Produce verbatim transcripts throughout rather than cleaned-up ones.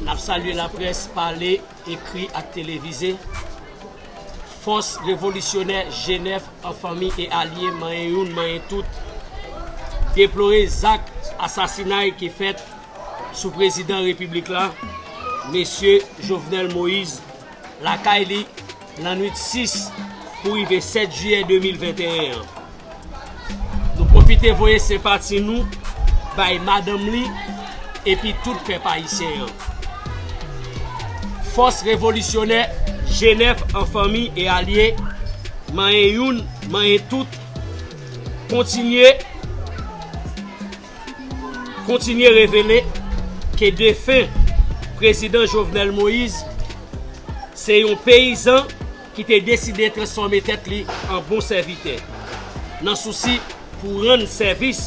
N ap salye laprès pale, ekri ak televize. Fòs revolisyonè G nèf an fanmi e alye, manyen youn, manyen tout, deplore zak asasinay ki fèt sou prezidan repiblik la, mesye Jovenel Moïse, lakay li, nan nwit sis pou rive sèt jiyè de mil venteyen an. Nou pwofite voye senpati nou bay madanm li epi tout pèp ayisyen an. Fòs revolisyonè G nèf an fanmi e alye, manyen youn, manyen tout, kontinye, kontinye revele ke defen prezidan Jovenel Moïse se yon peyizan ki te deside transfòme tèt li an bon sèvitè, nan sousi pou rann sèvis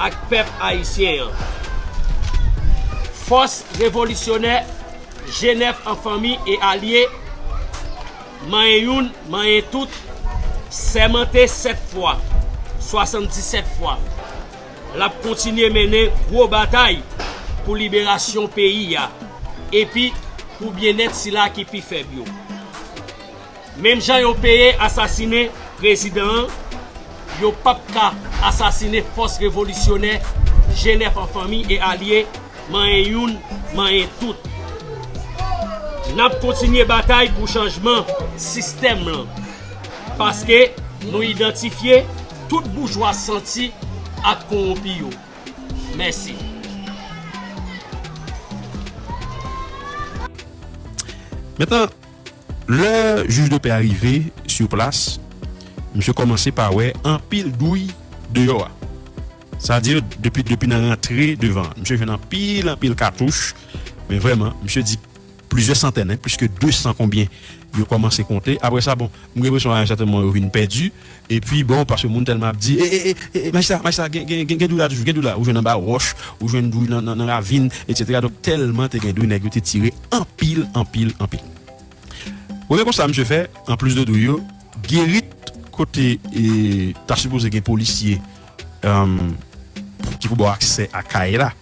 ak pèp ayisyen an. Fòs revolisyonè G nèf an fanmi e alye, manyen youn, manyen tout, sèmante sèt fwa, swasanndisèt fwa, l ap kontinye mennen gwo batay pou liberasyon peyi a, epi pou byennèt sila ki pi fèb yo. Menm jan yo peye asasinen prezidan an, yo p ap ka asasinen fòs revolisyonè G nèf an fanmi e alye, manyen youn, manyen tout. N ap kontinye batay pou chanjman sistèm lan, paske nou idantifye tout boujwa santi ak kowonpi yo. Mèsi. Mentnan, lè jij de pè a rive sou plas, misye kòmanse pa wè anpil douy deyò a. Sa di, depi, depi nan rantre devan an, misye jwenn anpil, anpil katouch, men vrèman, misye di plizyè santèn, hein, plis ke de san konbyen yo kòmanse konte. Apre sa, bon, m gen enpresyon a yon sèten moman yo vin pèdi. Epi, bon, paske moun tèlman ap di, e, e, e, e, majistra, majistra, gen, gen, gen, gen douy la toujou, gen douy la. Ou jwenn anba wòch, ou jwenn douy nan, nan, nan ravin, etsetera. Donk, tèlman te gen douy, nèg yo te tire anpil, anpil, anpil. Premye konsta misye fè, anplis de douy yo, gerit kote e, ta sipoze gen polisye, ki pou ba w aksè a kay la,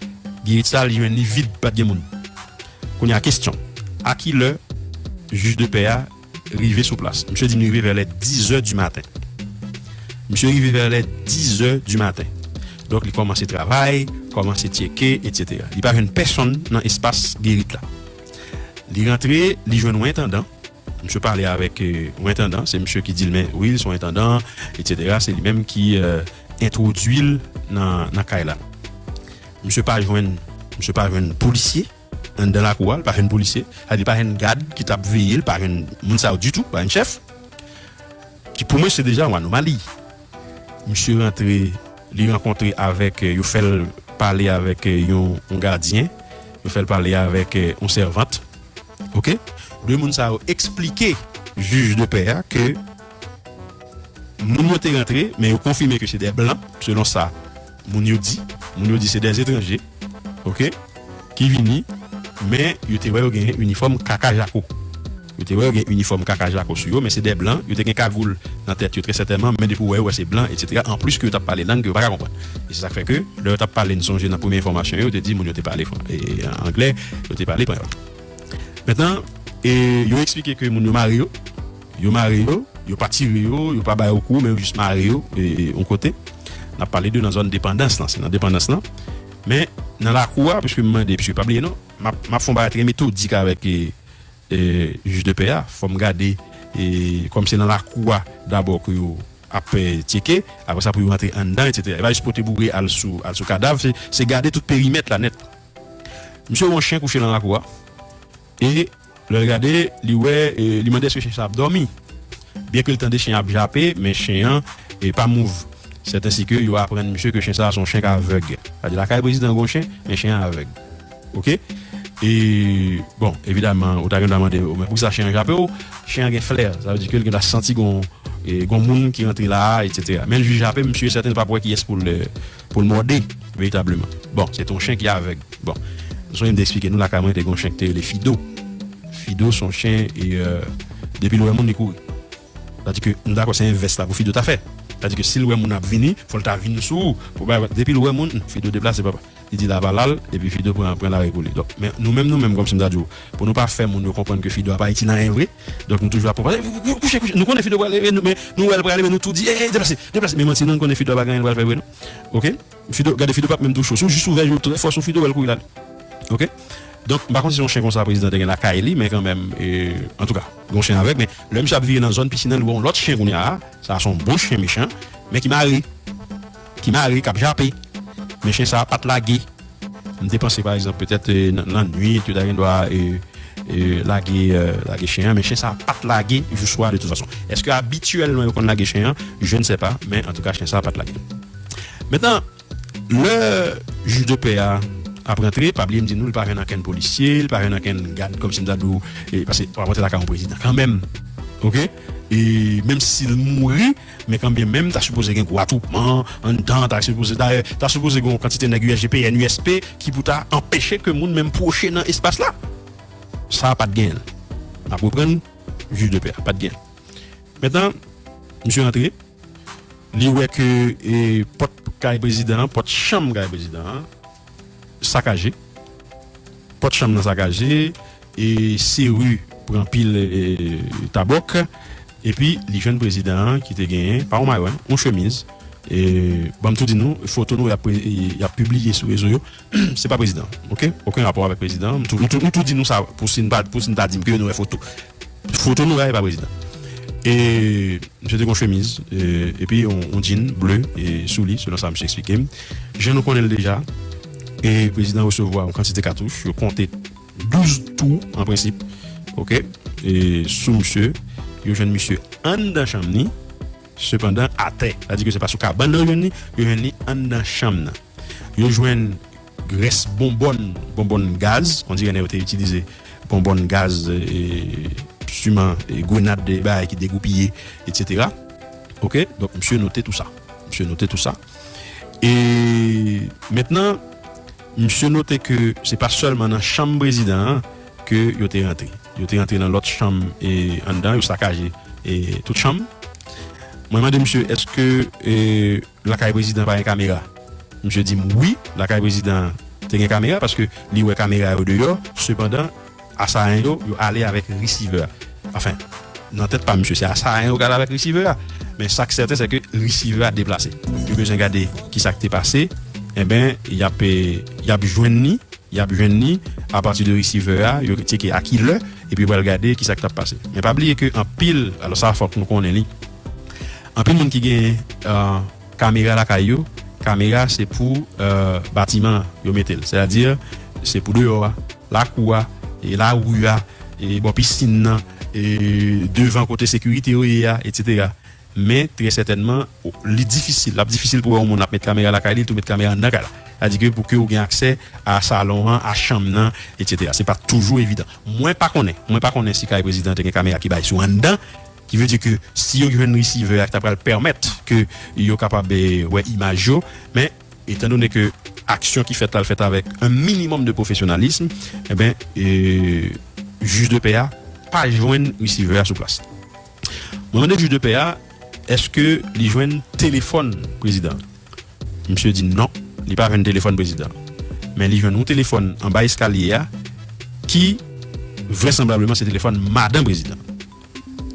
gerit sa, li jwenn li vid, pa t gen moun. Kounye a, kesyon, a ki lè jij de pè a rive sou plas? Misye di m li rive vè lè dizè di maten. Misye rive vè lè dizè di maten. Donk, li kòmanse travay, kòmanse tcheke, etsetera. Li pa jwenn pèsonn nan espas gerit la. Li rantre, li jwenn yon entandan. Misye pale avèk yon entandan, se misye ki di l, men wi, l se yon entandan, etsetera. Se li menm ki entwodui l nan, nan kay la. Misye pa jwenn, misye pa jwenn polisye anndan lakou a, li pa jwenn polisye. Sa vle di, li pa jwenn gad ki t ap veye l, pa jwenn moun sa yo ditou, pa jwenn chèf. Ki pou mwen, se deja yon anomali. Misye rantre, li rankontre avèk, yo fè l pale avèk yon, yon gadyen, yo fè l pale avèk yon sèvant. Oke? De moun sa yo eksplike jij de pè a ke moun yo te rantre, men yo konfime ke se de blan, selon sa moun yo di. Moun yo di se de etranje, oke, ki vini, men yo te wè yo gen inifòm kaka jako. Yo te wè yo gen inifòm kaka jako sou yo, men se de blan, yo te gen kagoul nan tèt yo, trè sètènman, men depi w wè yo, w wè se blan, etsetera. Anplis ke yo t ap pale lang ke yo pa ka konprann. E se sa k fè ke, lè yo t ap pale, n sonje nan premye enfòmasyon yo, yo te di moun yo te pale fran-, e, e, anglè, yo te pale panyòl. Mentnan, e, yo eksplike ke moun yo mare yo, yo mare yo, yo pa tire yo, yo pa ba yo kou, men yo jis mare yo, e, e, yon kote. N ap pale de nan zòn Depandans lan, se nan Depandans lan. Men, nan lakou a, piske m mande, piske pa bliye non, m ap, m ap fè yon bagay trè metodik avèk, e, e, jij de pè a, fò m gade, e, kòm se nan lakou a dabò ke yo ap, e, tcheke, apre sa pou yo rantre anndan, etsetera. E pa jis pote boure al sou, al sou kadav, se, se gade tout perimèt la nèt. Misye wè yon chen kouche nan lakou a, e lè l gade, li wè, e, li mande èske chen sa ap dòmi. Byenke l tande chen ap jape, men chen an, e, pa mouv. Sèt ensi ke yo aprann misye ke chen sa a se yon chen k avèg. Sa vle di lakay prezidan gen yon chen, men chen an avèg. Oke? E, bon, evidaman, ou ta gen dwa mande, men poukisa chen an jape w? Chen an gen flè, sa vle di ke l gen dwa santi gon, e, gon moun ki rantre la a, etsetera. Men l jis jape, misye sèten l p ap wè kiyès pou l, pou l mòde, veritableman. Bon, se te yon chen ki avèg. Bon, m sonje m te eksplike nou lakay mwen te gen yon chen ki te rele Fido. Fido se yon chen, e, e, depi l wè moun, li kouri. Sa di ke nou dakò se envès la pou Fido ta fè. Sa di ke si l wè moun ap vini, fò l ta vin sou ou. Pou bay, depi l wè moun, hmm, Fido deplase, papa. Li di l ap al al, epi Fido pran, pran lari pou li. Donk, men nou menm, nou menm, kòmsi m ta di w, pou nou pa fè moun yo konprann ke Fido ap Ayiti nan anyen vre, donk nou toujou ap pran, "Eh, kouche, kouche." Nou konnen Fido prale, men nou, men nou wè l prale, men nou tou di, "Eh, eh, deplase, deplase." Men manti, non, nou konnen Fido ap gen anyen l pral fè vre, non. Oke? Fido, gade, Fido p ap menm touche w. Si w jis ouvè je w trè fò sou Fido, w wè l kouri l ale. Oke? Donk, m pa konn si se yon chen konsa prezidan te gen lakay li, men kanmenm, e, antouka, gen yon chen avèk, men lè misye ap vire nan zòn pisinan, li wè yon lòt chen kounye a, sa a se yon bon chen mechan, men ki mare, ki mare, k ap jape. Men chen sa a pa t lage. M te panse, pa egzanp, petèt, e, nan, nan nwit, yo ta gen dwa, e, e, lage, e, lage chen an, men chen sa a pa t lage jou swa de tout fason. Èske abityèlman yo konn lage chen an? Je ne sais pas, men antouka, chen sa a pa t lage. Mentnan, lè jij de pè a ap rantre, pa bliye m di nou, li pa jwenn ankenn polisye, li pa jwenn ankenn gad, kòmsi m ta di w, e, paske w ap rantre lakay yon prezidan kanmenm. Oke? E menm si l mouri, men kanbyen menm, ta sipoze gen gwo atwoupman anndan, ta sipoze, dayè, ta sipoze gen yon kantite nèg U S G P N, U S P, ki pou ta anpeche ke moun menm pwoche nan espas la. Sa a pa t genyen l. M ap reprann, jij de pè a, pa t genyen l. Mentnan, misye rantre, li wè ke, e, pòt kay prezidan an, pòt chanm kay prezidan an, sakaje. Pòt chanm nan sakaje, e seri pran pil, e, tabòk, epi li jwenn prezidan an ki te genyen, pa yon mayo, en, yon chemiz. E, ban m tou di nou, foto nou y ap pre-, y ap pibliye sou rezo yo, se pa prezidan, oke? Okenn rapò avèk prezidan. M tou, m tou, m tou di nou sa, pou si n pa, pou si n ta di m ke nou wè foto. Foto nou la, e pa prezidan. E misye te gen yon chemiz, e, epi yon, yon djin ble, e, sou li, selon sa misye eksplike m. Jan nou konnen l deja, e prezidan resevwa yon kantite katouch, yo konte douz tou, an prensip, oke, e, sou misye, yo jwenn misye anndan chanm ni, sepandan, atè. Sa di ke se pa sou kabann nan yo jwenn li, yo jwenn li anndan chanm nan. Yo jwenn grès bonbòn, bonbòn gaz, on dirait nèg yo te itilize bonbòn gaz, e, siman, e, grenad, e, bagay ki degoupiye, etsetera. Oke? Donk, misye note tou sa. Misye note tou sa. E mentnan, misye note ke se pa sèlman nan chanm prezidan an ke yo te rantre. Yo te rantre nan lòt chanm, e, anndan, yo sakaje, e, tout chanm. Mwen mande misye, èske, e, lakay prezidan pa gen kamera? Misye di m wi, lakay prezidan te gen kamera, paske li wè kamera yo deyò. Sepandan, asayan yo, yo ale avèk risivè a. Anfen, nan tèt pa m, misye, se asayan yo k ale avèk risivè a. Men sa k sèten, se ke risivè a deplase. Yo bezwen gade ki sa k te pase. Enben, y ap, e, y ap jwenn ni, y ap jwenn ni apati de risivè a, yo tcheke a ki lè, epi yo pral gade ki sa k t ap pase. Men pa bliye ke anpil, alò sa fòk nou konnen li, anpil moun ki gen, e, kamera lakay yo, kamera se pou, e, batiman an yo mete l. Sètadi, se pou deyò a, lakou a, e lari a, e bò pisin nan, e devan kote sekirite yo ye a, etsetera. Men, trè sètènman, li difisil, l ap difisil pou wè yon moun ap met kamera lakay li, tou met kamera anndan kay la. Sa di ke pou ke ou gen aksè a salon an, a chanm nan, etsetera. Se pa toujou evidan. Mwen pa konnen, mwen pa konnen si kay prezidan te gen kamera ki bay sou anndan, ki vle di ke si yo jwenn risivè a ki ta pral pèmèt ke yo kapab, e, wè imaj yo, men etandone ke aksyon ki fèt la, l fèt avèk un minimum de professionnalisme, enben, e, jij de pè a pa jwenn risivè a sou plas. Mwen mande jij de pè a, èske li jwenn telefòn prezidan an? Misye di non, li pa jwenn telefòn prezidan an. Men li jwenn yon telefòn anba eskalye a ki vrèsanblableman se telefòn madan prezidan an.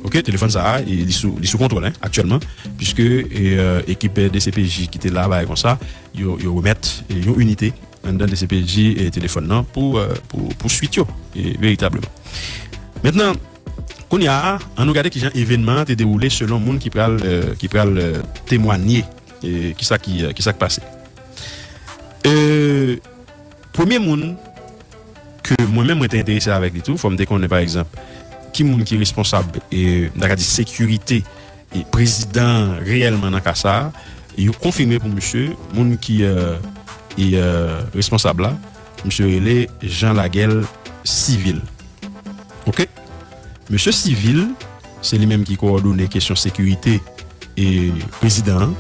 Oke, telefòn sa a, e, li sou, li sou kontwòl, en, aktyèlman, piske, e, e, ekip D C P J ki te la, bagay konsa, yo, yo remèt, e, yon inite anndan D C P J, e, telefòn nan pou, e, pou, pou swit yo, e, veritableman. Mentnan, kounye a, ann nou gade kijan evènman an te dewoule selon moun ki pral, e, ki pral, e, temwanye, e, kisa ki, e, kisa k pase. E, premye moun ke mwen menm mwen te enterese avèk li tou, fò m te konnen, pa egzanp, ki moun ki responsab, e, m ta ka di, sekirite, e, prezidan an reyèlman nan ka sa a. Yo konfime pou misye, moun ki, e, e, e, responsab la, misye rele Jean Laguel Civil. Oke? Mesye Civil, se li menm ki kowòdone kesyon sekirite e prezidan an.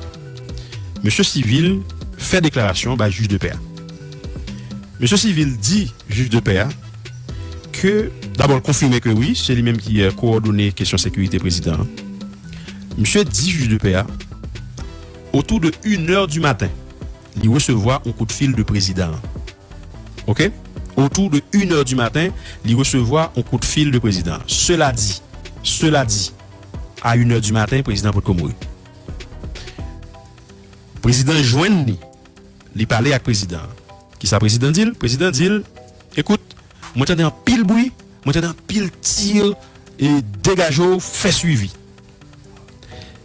Mesye Civil fè deklarasyon bay jij de pè a. Mesye Civil di jij de pè a ke, dabò, l konfime ke wi, se li menm ki, e, kowòdone kesyon sekirite prezidan an. Misye di jij de pè a, Autour de une heure du matin, li resevwa yon kout fil de prezidan an. Ok? Autour de une heure du matin, li resevwa yon kout fil de prezidan an. Cela dit, cela dit, à une heure du matin, prezidan potko mouri. Prezidan jwenn li, li pale ak prezidan an. Kisa prezidan di l? Prezidan di l, ekout, mwen tande anpil bri, mwen tande anpil tir, e degaje w, fè swivi.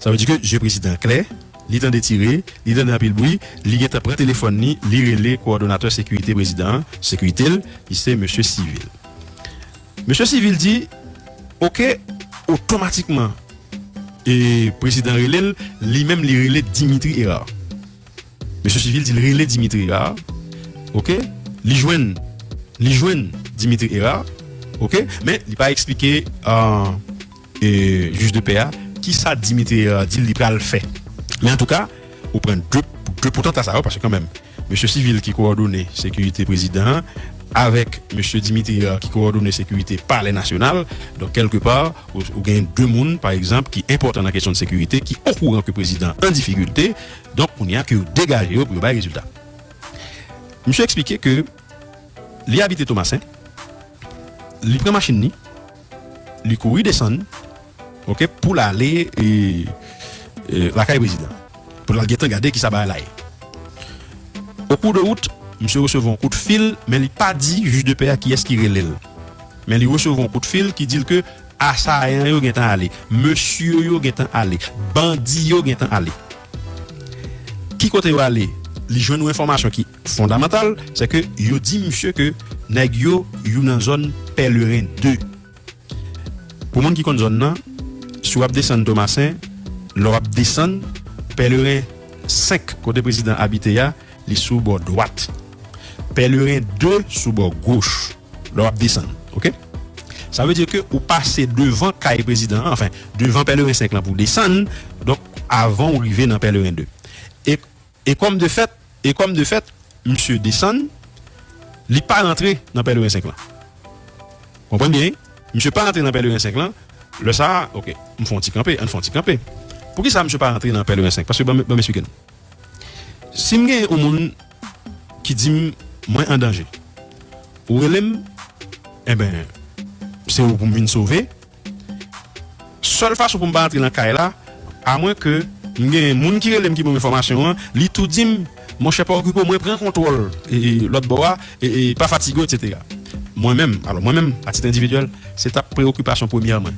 Sa vle di ke je prezidan klè, li tande tire, li tande anpil bri, li gentan pran telefòn li, li rele kowòdonatè sekirite prezidan an, sekirite l, ki se mesye Sivil. Mesye Sivil di, ok, otomatikman, e prezidan rele l, li menm li rele Dimitri Hérard. Mesye Sivil di l rele Dimitri Hérard, ok, li jwenn, li jwenn Dimitri Hérard, ok, men li pa eksplike, euh, e, jij de pè a, kisa Dimitri Hérard di li pral fè. Men antouka, ou pran de, de potanta sa yo, paske kanmenm, mesye Sivil ki kowòdone sekirite prezidan an, avèk mesye Dimitri Hérard ki kowòdone sekirite Palè Nasyonal, donk kèlkepa, ou, ou gen de moun, pa egzanp, ki enpòtan nan kesyon de sekirite, ki okouran ke prezidan an an difikilte, donk kounye a ke yo degaje yo pou yo bay rezilta. Misye eksplike ke li abite Tomasen, li pran machin li, li kouri desann, ok, pou l ale, e, e, lakay prezidan, pou l al gentan gade kisa bagay la ye. Au cours de route, misye resevwa yon kout fil, men li pa di jij de pè a kiyès ki rele l. Men li resevwa yon kout fil ki di l ke asayan yo gentan ale, mesye yo gentan ale, bandi yo gentan ale. Ki kote yo ale? Li jwenn yon enfòmasyon ki fondamantal, se ke yo di misye ke nèg yo, yo nan zòn Pèleren de. Pou moun ki konn zòn nan, si w ap desann Tomasen, lè w ap desann, Pèleren senk, kote prezidan abite a, li sou bò dwat. Pèleren de sou bò goch, lè w ap desann, ok? Sa vle di ke ou pase devan kay prezidan an, anfen, devan Pèleren senk lan pou desann, donk, avan ou rive nan Pèleren de. E, e kòm de fèt, e kòm de fèt, misye desann, li pa rantre nan Pèleren senk lan. Konprann byen, wi? Misye pa rantre nan Pèleren senk lan. Lè sa a, ok, m fè yon ti kanpe, ann fè yon ti kanpe. Poukisa misye pa rantre nan Pèleren senk? Paske ban m, ban m esplike nou. Si m gen yon moun ki di m, mwen an danje, ou rele m, enben, se ou pou m vin sove. Sèl fason pou m pa rantre nan kay la, amwen ke m gen moun ki rele m ki ban m enfòmasyon an, li tou di m, monchè, pa okipe w, mwen pran kontwòl, e, e, lòt bò a, e, e, pa fatige w, etsetera. Mwen menm, alò, mwen menm, a tit endividyèl, se t ap preyokipasyon premyè mwen.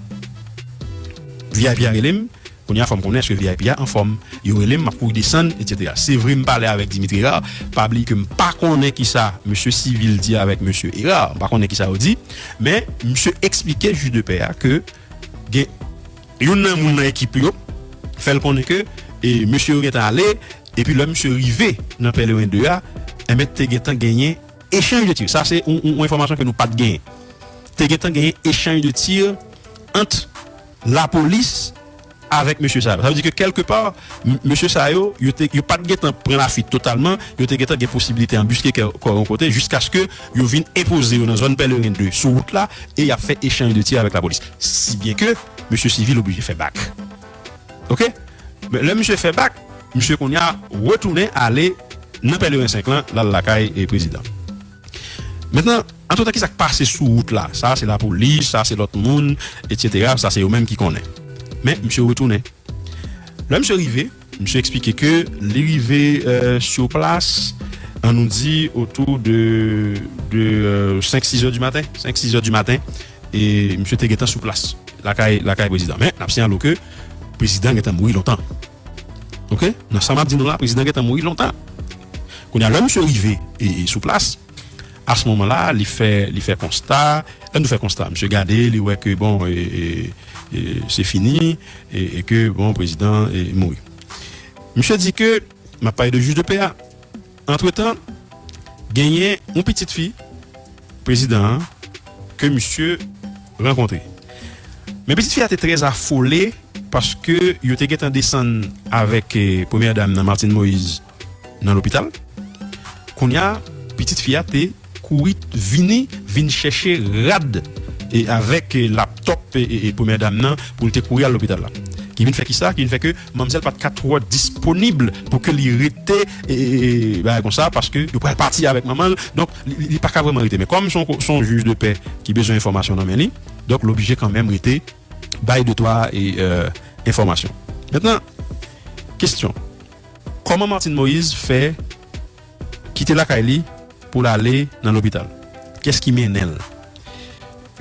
V I P a rele m, kounye a fò m konnen èske V I P a anfòm. Yo rele m, m ap kouri desann, etsetera. Se vre, m pale avèk Dimitri Hérard, pa bliye ke m pa konnen kisa mesye Sivil di avèk mesye Hérard, m pa konnen kisa yo di, men misye eksplike jij de pè a ke gen youn nan moun nan ekip yo fè l konnen ke, e, mesye yo gentan ale, epi lè misye rive nan Pèleren de a, enben, te gentan genyen echanj de tir. Sa se yon, yon, yon enfòmasyon ke nou pa t genyen. Te gentan genyen echanj de tir ant lapolis avèk mesye sa yo. Sa vle di ke kèlkepa, m-, mesye sa yo, yo te, yo pa t gentan pran lafwit totalman, yo te gentan gen posiblite anbiske kè-, kò yon kote, jiskaske yo vin enpoze yo nan zòn Pèleren de sou wout la, e y ap fè echanj de tir avèk lapolis. Si byen ke mesye Sivil oblije fè bak. Ok? Men lè misye fè bak, misye kounye a retounen ale nan Pèleren senk lan, l al lakay, e, prezidan. Mentnan, antretan, kisa k pase sou wout la? Sa se lapolis, sa se lòt moun, etsetera. Sa se yo menm ki konnen. Men misye retounen. Lè misye rive, misye eksplike ke li rive, euh, sur place, ann nou di, autour de, de, euh, senk, sis è di maten, senk, sis è di maten, e misye te gentan sou plas, lakay, lakay prezidan. Men, n ap siyale ke prezidan gentan mouri lontan. Ok? Nan sa m ap di nou la, prezidan gentan mouri lontan. Kounye a, lè misye rive, e, e, sou plas, a se moman la, li fè, li fè konsta, lè nou fè konsta, misye gade, li wè ke, bon, e, e, e, se fini, e, e ke, bon, prezidan, e, mouri. Misye di ke, m ap pale de jij de pè a, antretan, genyen yon pitit fi prezidan an ke misye rankontre. Men pitit fi a te trè afole paske yo te gentan desann avèk, eh, premyè dam nan, Martine Moïse, nan lopital. Kounye a, pitit fi a te kouri vini, vin chèche rad, e avèk, eh, laptòp, e, e, e premyè dam nan pou l te kouri al lopital la. Ki vin fè kisa? Ki vin fè ke manmzèl pa t ka twò disponib pou ke li rete, e, e, e, bagay konsa, paske yo pral pati avèk manman l. Donk, li, li, li pa ka vrèman rete. Men kòm se yon, se yon jij de pè ki bezwen enfòmasyon nan men li, donk, l oblije kanmenm rete bay de twa, e, e, enfòmasyon. Mentnan, kesyon. Kòman Martine Moïse fè kite lakay li pou l ale nan lopital? Kiyès ki mennen l?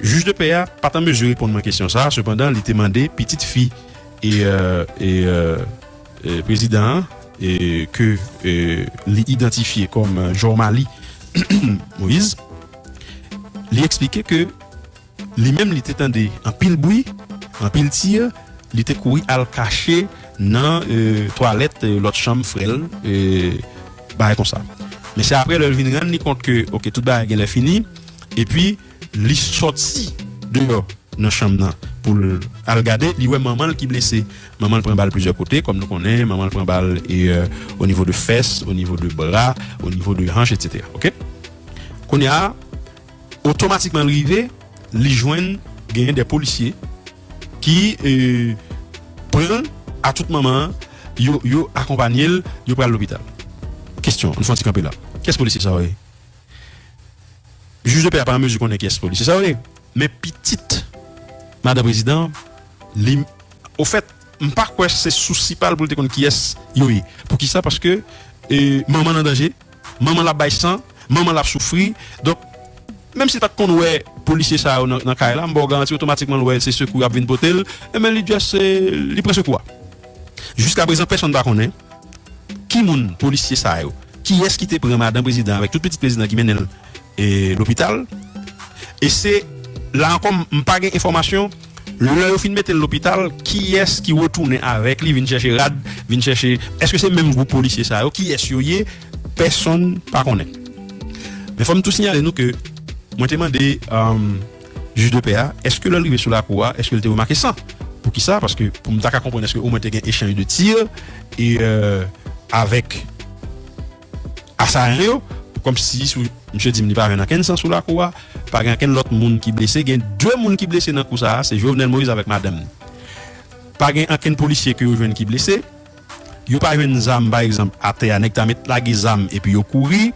Jij de pè a pa t an mezi reponn mwen kesyon sa a, sepandan, li te mande pitit fi e, e, e, e, e, prezidan an, e, ke, e, li idantifye kòm, e, Jormalie Moïse, li eksplike ke li menm li te tande anpil bri, anpil tir, li te kouri al kache nan, e, twalèt, e, lòt chanm frè l, e, bagay konsa. Men se apre lè l vin rann li kont ke, oke, tout bagay genlè fini, epi li sòti deyò nan chanm nan pou l al gade, li wè manman l ki blese. Manman l pran bal plizyè kote, kòm nou konnen, manman l pran bal e, e, o nivo de fès, o nivo de bra, o nivo de hanch, etsetera. Oke? Kounye a, otomatikman l rive, li jwenn genyen de polisye ki, e, pran l a tout manman an, yo, yo akonpanye l, yo pral lopital. Kesyon, nou fè yon ti kanpe la. Kiyès polisye sa yo ye? Jij de pè a pa an mezi konnen kiyès polisye sa yo ye. Men pitit madan prezidan an, li, ofèt, m pa kwè se sousi pa l pou l te konn kiyès yo ye. Poukisa? Paske, e, manman l an danje, manman l ap bay san, manman l ap soufri. Donk, menm si l pa t konn wè polisye sa yo nan, nan kay la, m ba w garanti otomatikman l wè se sekou y ap vin pote l, enben li just, e, li pran sekou a. Jiskaprezan, pèsonn pa konnen ki moun polisye sa yo, kiyès ki te pran madan prezidan avèk tout pitit prezidan ki mennen l, e, lopital. E se la ankò, m, m pa gen enfòmasyon, lè yo fin mete l lopital, kiyès ki retounen avèk li, vin chèche rad, vin chèche, èske se menm gwoup polisye sa yo, kiyès yo ye, pèsonn pa konnen. Men fò m tou siyale nou ke mwen te mande, um, jij de pè a, èske lè l rive sou lakou a, èske l te remake san? Poukisa? Paske pou m ta ka konprann èske omwen te gen echanj de tir e, e, avèk asayan yo, kòmsi sou, misye di m li pa jwenn ankenn san sou lakou a, pa gen ankenn lòt moun ki blese, gen de moun ki blese nan kou sa a, se Jovenel Moïse avèk madanm li. Pa gen ankenn polisye ke yo jwenn ki blese, yo pa jwenn zam, pa egzanp, atè a, nèg ta met lage zam epi yo kouri,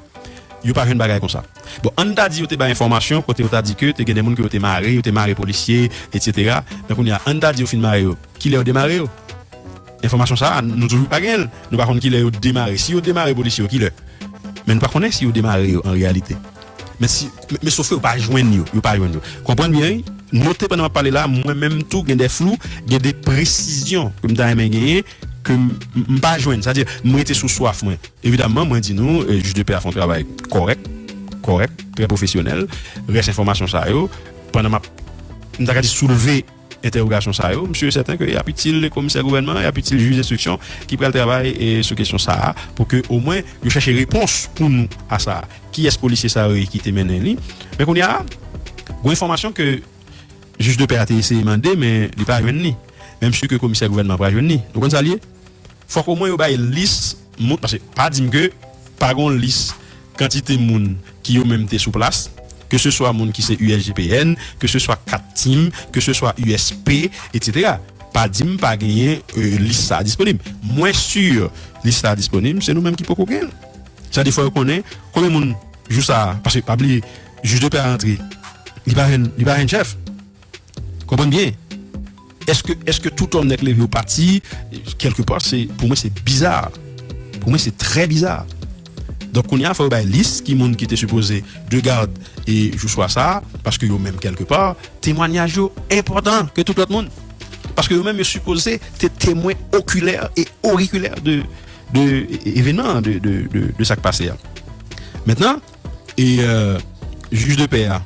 yo pa jwenn bagay konsa. Bon, ann ta di yo te bay enfòmasyon kote yo ta di ke te gen de moun ke yo te mare, yo te mare polisye, etsetera. Men kounye a, ann ta di yo fin mare yo, kilè yo demare yo? Enfòmasyon sa a, nou toujou pa genyen l. Nou pa konn kilè yo demare. Si yo demare polisye yo, kilè? Men nou pa konnen si yo demare yo an reyalite. Men si, men, men sof ke yo pa jwenn yo, yo pa jwenn yo. Konprann byen, wi. Note pandan m ap pale la, mwen menm tou gen de flou, gen de presizyon ke m ta renmen genyen, ke m, m, m pa jwenn. Sa di, m rete sou swaf mwen. Evidamman, mwen di nou, e, jij de pè a fè yon travay kòrèk, kòrèk, trè pwofesyonèl. Rès enfòmasyon sa yo, pandan m ap, m ta ka di soulve entèwogasyon sa yo, m si e sèten ke y ap itil komisè gouvènman, y ap itil jij enstriksyon ki pral travay, e, sou kesyon sa a, pou ke omwen yo chèche repons pou nou a sa a. Kiyès polisye sa yo ye ki te mennen li? Men kounye a, gen enfòmasyon ke jij de pè a te eseye mande, men li pa jwenn li. Menm si ke komisè gouvènman pa jwenn li. Nou konn sa l ye? Fòk omwen yo bay lis moun, paske pa di m ke pa gon lis kantite moun ki yo menm te sou plas, ke se swa moun ki se U S G P N, ke se swa kat tim, ke se swa U S P, etsetera. Pa di m pa genyen, e, lis sa a disponib. Mwen si lis sa a disponib, se nou menm ki poko genyen l. Sa di fò yo konnen konbyen moun jou sa a, paske pa bliye, jij de pè a rantre, li pa jwenn, li pa jwenn chèf. Konprann byen. Èske, èske tout òm nèk leve yo pati? Kèlke pa, se, pou mwen, se biza. Pou mwen, se trè biza. Donk, kounye a, fò yo bay lis ki moun ki te sipoze de gad e jou swa sa a, paske yo menm, kèlke pa, temwanyaj yo enpòtan ke tout lòt moun. Paske yo menm, yo sipoze te temwen okilè e orikilè de, de e-, evenman, de, de, de, de sa k pase a. Mentnan, e, e, jij de pè a,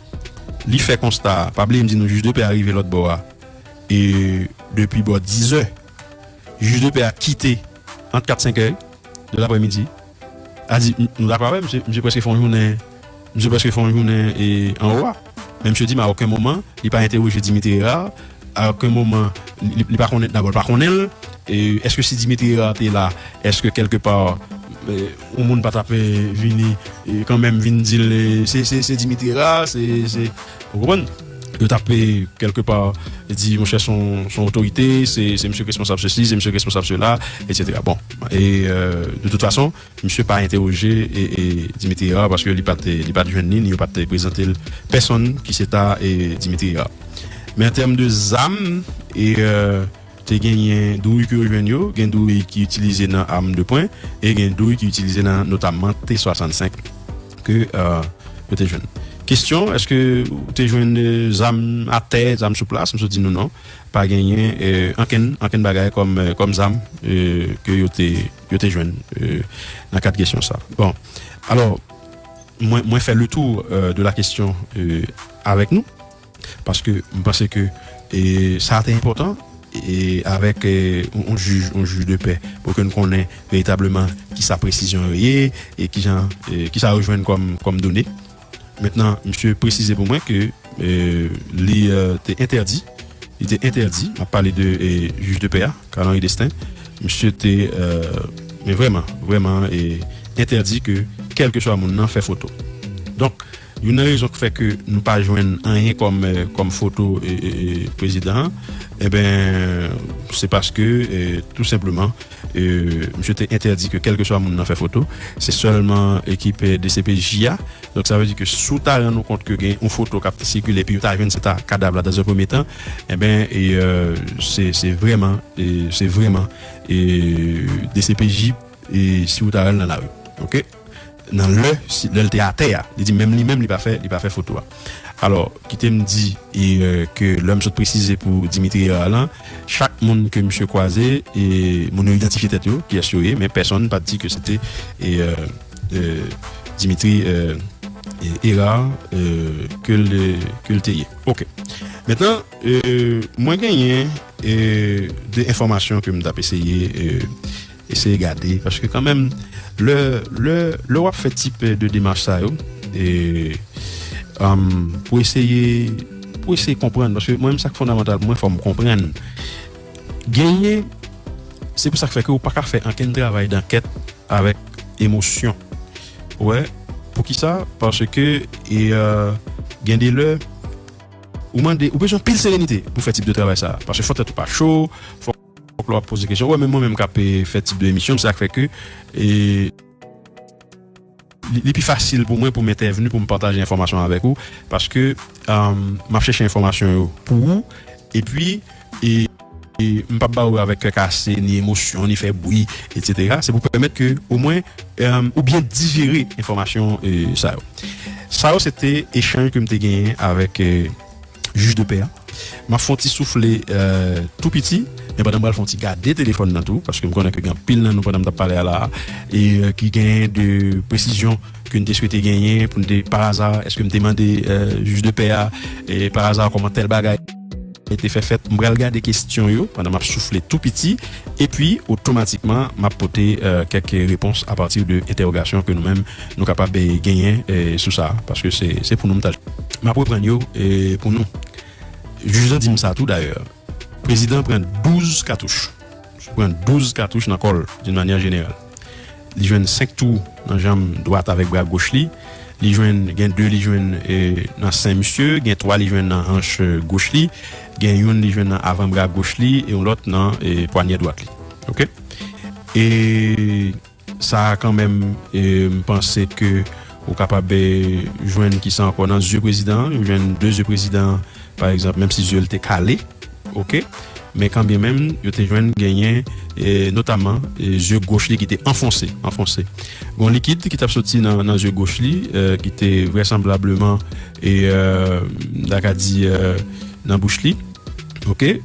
li fè konsta a. Pa bliye m di nou, jij de pè a rive lòt bò a, e, depi bò dizè. Jij de pè a kite ant kat senk è de laprèmidi. A di, m, nou dakò avè m, misye, misye prèske fè yon jounen, misye prèske fè yon jounen, e, anwo a. Men misye di m a okenn moman, li pa entèwoje Dimitri Hérard, a okenn moman, li, li pa konnen, dabò, li pa konnen l. E, èske si Dimitri Hérard te la, èske kèlke pa, e, yon moun pa t ap, e, vini, e, kanmenm vin di l, e, se, se, se Dimitri Hérard, se, se, ou konprann? yo t ap, e, kèlkepa di, monchè, se yon, se yon otorite, se, se misye k responsab sesi, se misye k responsab sela, etsetera. Bon, e, e, de tout fason, misye pa entèwoje e, e Dimitri Hérard paske li pa t, li pa t jwenn li, ni yo pa t prezante l pèsonn ki se ta, e, Dimitri Hérard. Men an tèm de zam, e, e, te genyen dwouy ke yo jwenn yo, gen dwouy ki itilize nan am de pwen, e gen dwouy ki itilize nan notamman T swasannsenk ke, e, yo te jwenn. Kesyon, èske ou te jwenn, e, zam atè, zam sou plas? M sot di nou non. Pa genyen, e, ankenn, ankenn bagay kòm, e, kòm zam, e, ke yo te, yo te jwenn, e, nan kad kesyon sa. Bon, alò, mwen, mwen fè le tour, e, de la kesyon, e, avèk nou, paske m panse ke, e, sa te enpòtan, e, avèk, e, yon, yon jij, yon jij de pè, pou ke n konnen veritableman kisa presizyon yo ye, e kijan, e, kisa yo jwenn kòm, kòm done. Mentnan, misye presize pou mwen ke, e, li, e, te entèdi, li te entèdi, m ap pale de, e, jij de pè a, Carl Henri Destin, misye te, e, men vrèman, vrèman, e, entèdi ke kèlkeswa moun nan fè foto. Donk, youn nan rezon ki fè ke nou pa jwenn anyen kòm, e, kòm foto, e, e, e, prezidan an, enben, se paske, e, tou senpleman, e, misye te entèdi ke kèlkeswa moun nan fè foto. Se sèlman ekip, e, D C P J a. Donk, sa vle di ke si w ta rann ou kont ke gen yon foto k ap sikile, epi yo ta jwenn se ta kadav la dans un premier temps, enben, e, e, se, se vrèman, e, se vrèman, e, D C P J, e, si w ta wè l nan lari. Oke? Nan lè, si, lè l te atè a, li di menm li menm, li pa fè, li pa fè foto a. Alò, kite m di, e, e, ke lè m sot presize pou Dimitri Hérard lan, chak moun ke misye kwaze, e, moun yo idantifye tèt yo, kiyès yo ye, men pèsonn pa t di ke se te, e, e, e, Dimitri, e, e, Hérard, e, ke l, ke l te ye. Oke. Mentnan, e, mwen genyen, e, de enfòmasyon ke m t ap eseye, e, eseye gade, paske kanmenm, lè, lè, lè w ap fè tip de demach sa yo, e, um, pou eseye, pou eseye konprann, paske mwen menm sa k fondamantal pou mwen, fò m konprann. Genyen, se pou sa k fè ke ou pa ka fè ankenn travay dankèt avèk emosyon. Ou wè, poukisa? Paske, e, e, gen de lè, ou mande, ou bezwen anpil serenite pou fè tip de travay sa. Paske fò tèt ou pa cho, fò lè w ap poze kesyon. Ou wè, menm mwen menm k ap, e, fè tip de emisyon, sa k fè ke, e, li, li pi fasil pou mwen pou m entèvni, pou m pataje enfòmasyon avèk ou, paske, um, m ap chèche enfòmasyon yo pou ou, epi, e, e m p ap ba ou yo avèk kè kase, ni emosyon, ni fè bri, etsetera. Se pou pèmèt ke, omwen, um, ou byen dijere enfòmasyon, e, sa yo. Sa yo, se te echanj ke m te genyen avèk, e, jij de pè a. M ap fè yon ti soufle, e, tou piti, men pandan m pral fè yon ti gade telefòn nan tou, paske m konnen ke gen anpil nan nou pandan m t ap pale a la, e, e, ki gen de presizyon ke n te swete genyen, pou n te, pa aza, èske m te mande, e, jij de pè a, e, pa aza, kòman tèl bagay te fè fèt? M pral gade kesyon yo pandan m ap soufle tou piti, epi otomatikman, m ap pote, e, kèk repons apati de entèwogasyon ke nou menm, nou kapab, e, genyen, e, sou sa, paske se, se pou nou m t al. M ap reprann yo, e, pou nou. Jij lan di m sa tou, dayè. Prezidan pran douz katouch. Misye pran douz katouch nan kò l, d'une manière générale. Li jwenn senk twou nan janm dwat avèk bra goch li. Li jwenn, gen de li jwenn, e, nan sen misye, gen twa li jwenn nan hanch, e, goch li, gen youn li jwenn nan avanbra goch li, e yon lòt nan, e, pwanyè dwat li. Oke? E sa a kanmenm, e, m panse ke ou kapab, e, jwenn kisa ankò nan zye prezidan an, yo jwenn de zye prezidan an, pa egzanp, menm si zye l te kale, oke, men kanbyenmenm, yo te jwenn genyen, e, notamman, e, zye goch li ki te anfonse, anfonse. Gon likid ki t ap soti nan, nan zye goch li, e, ki te vrèsanblableman, e, e, m ta ka di, e, nan bouch li, oke,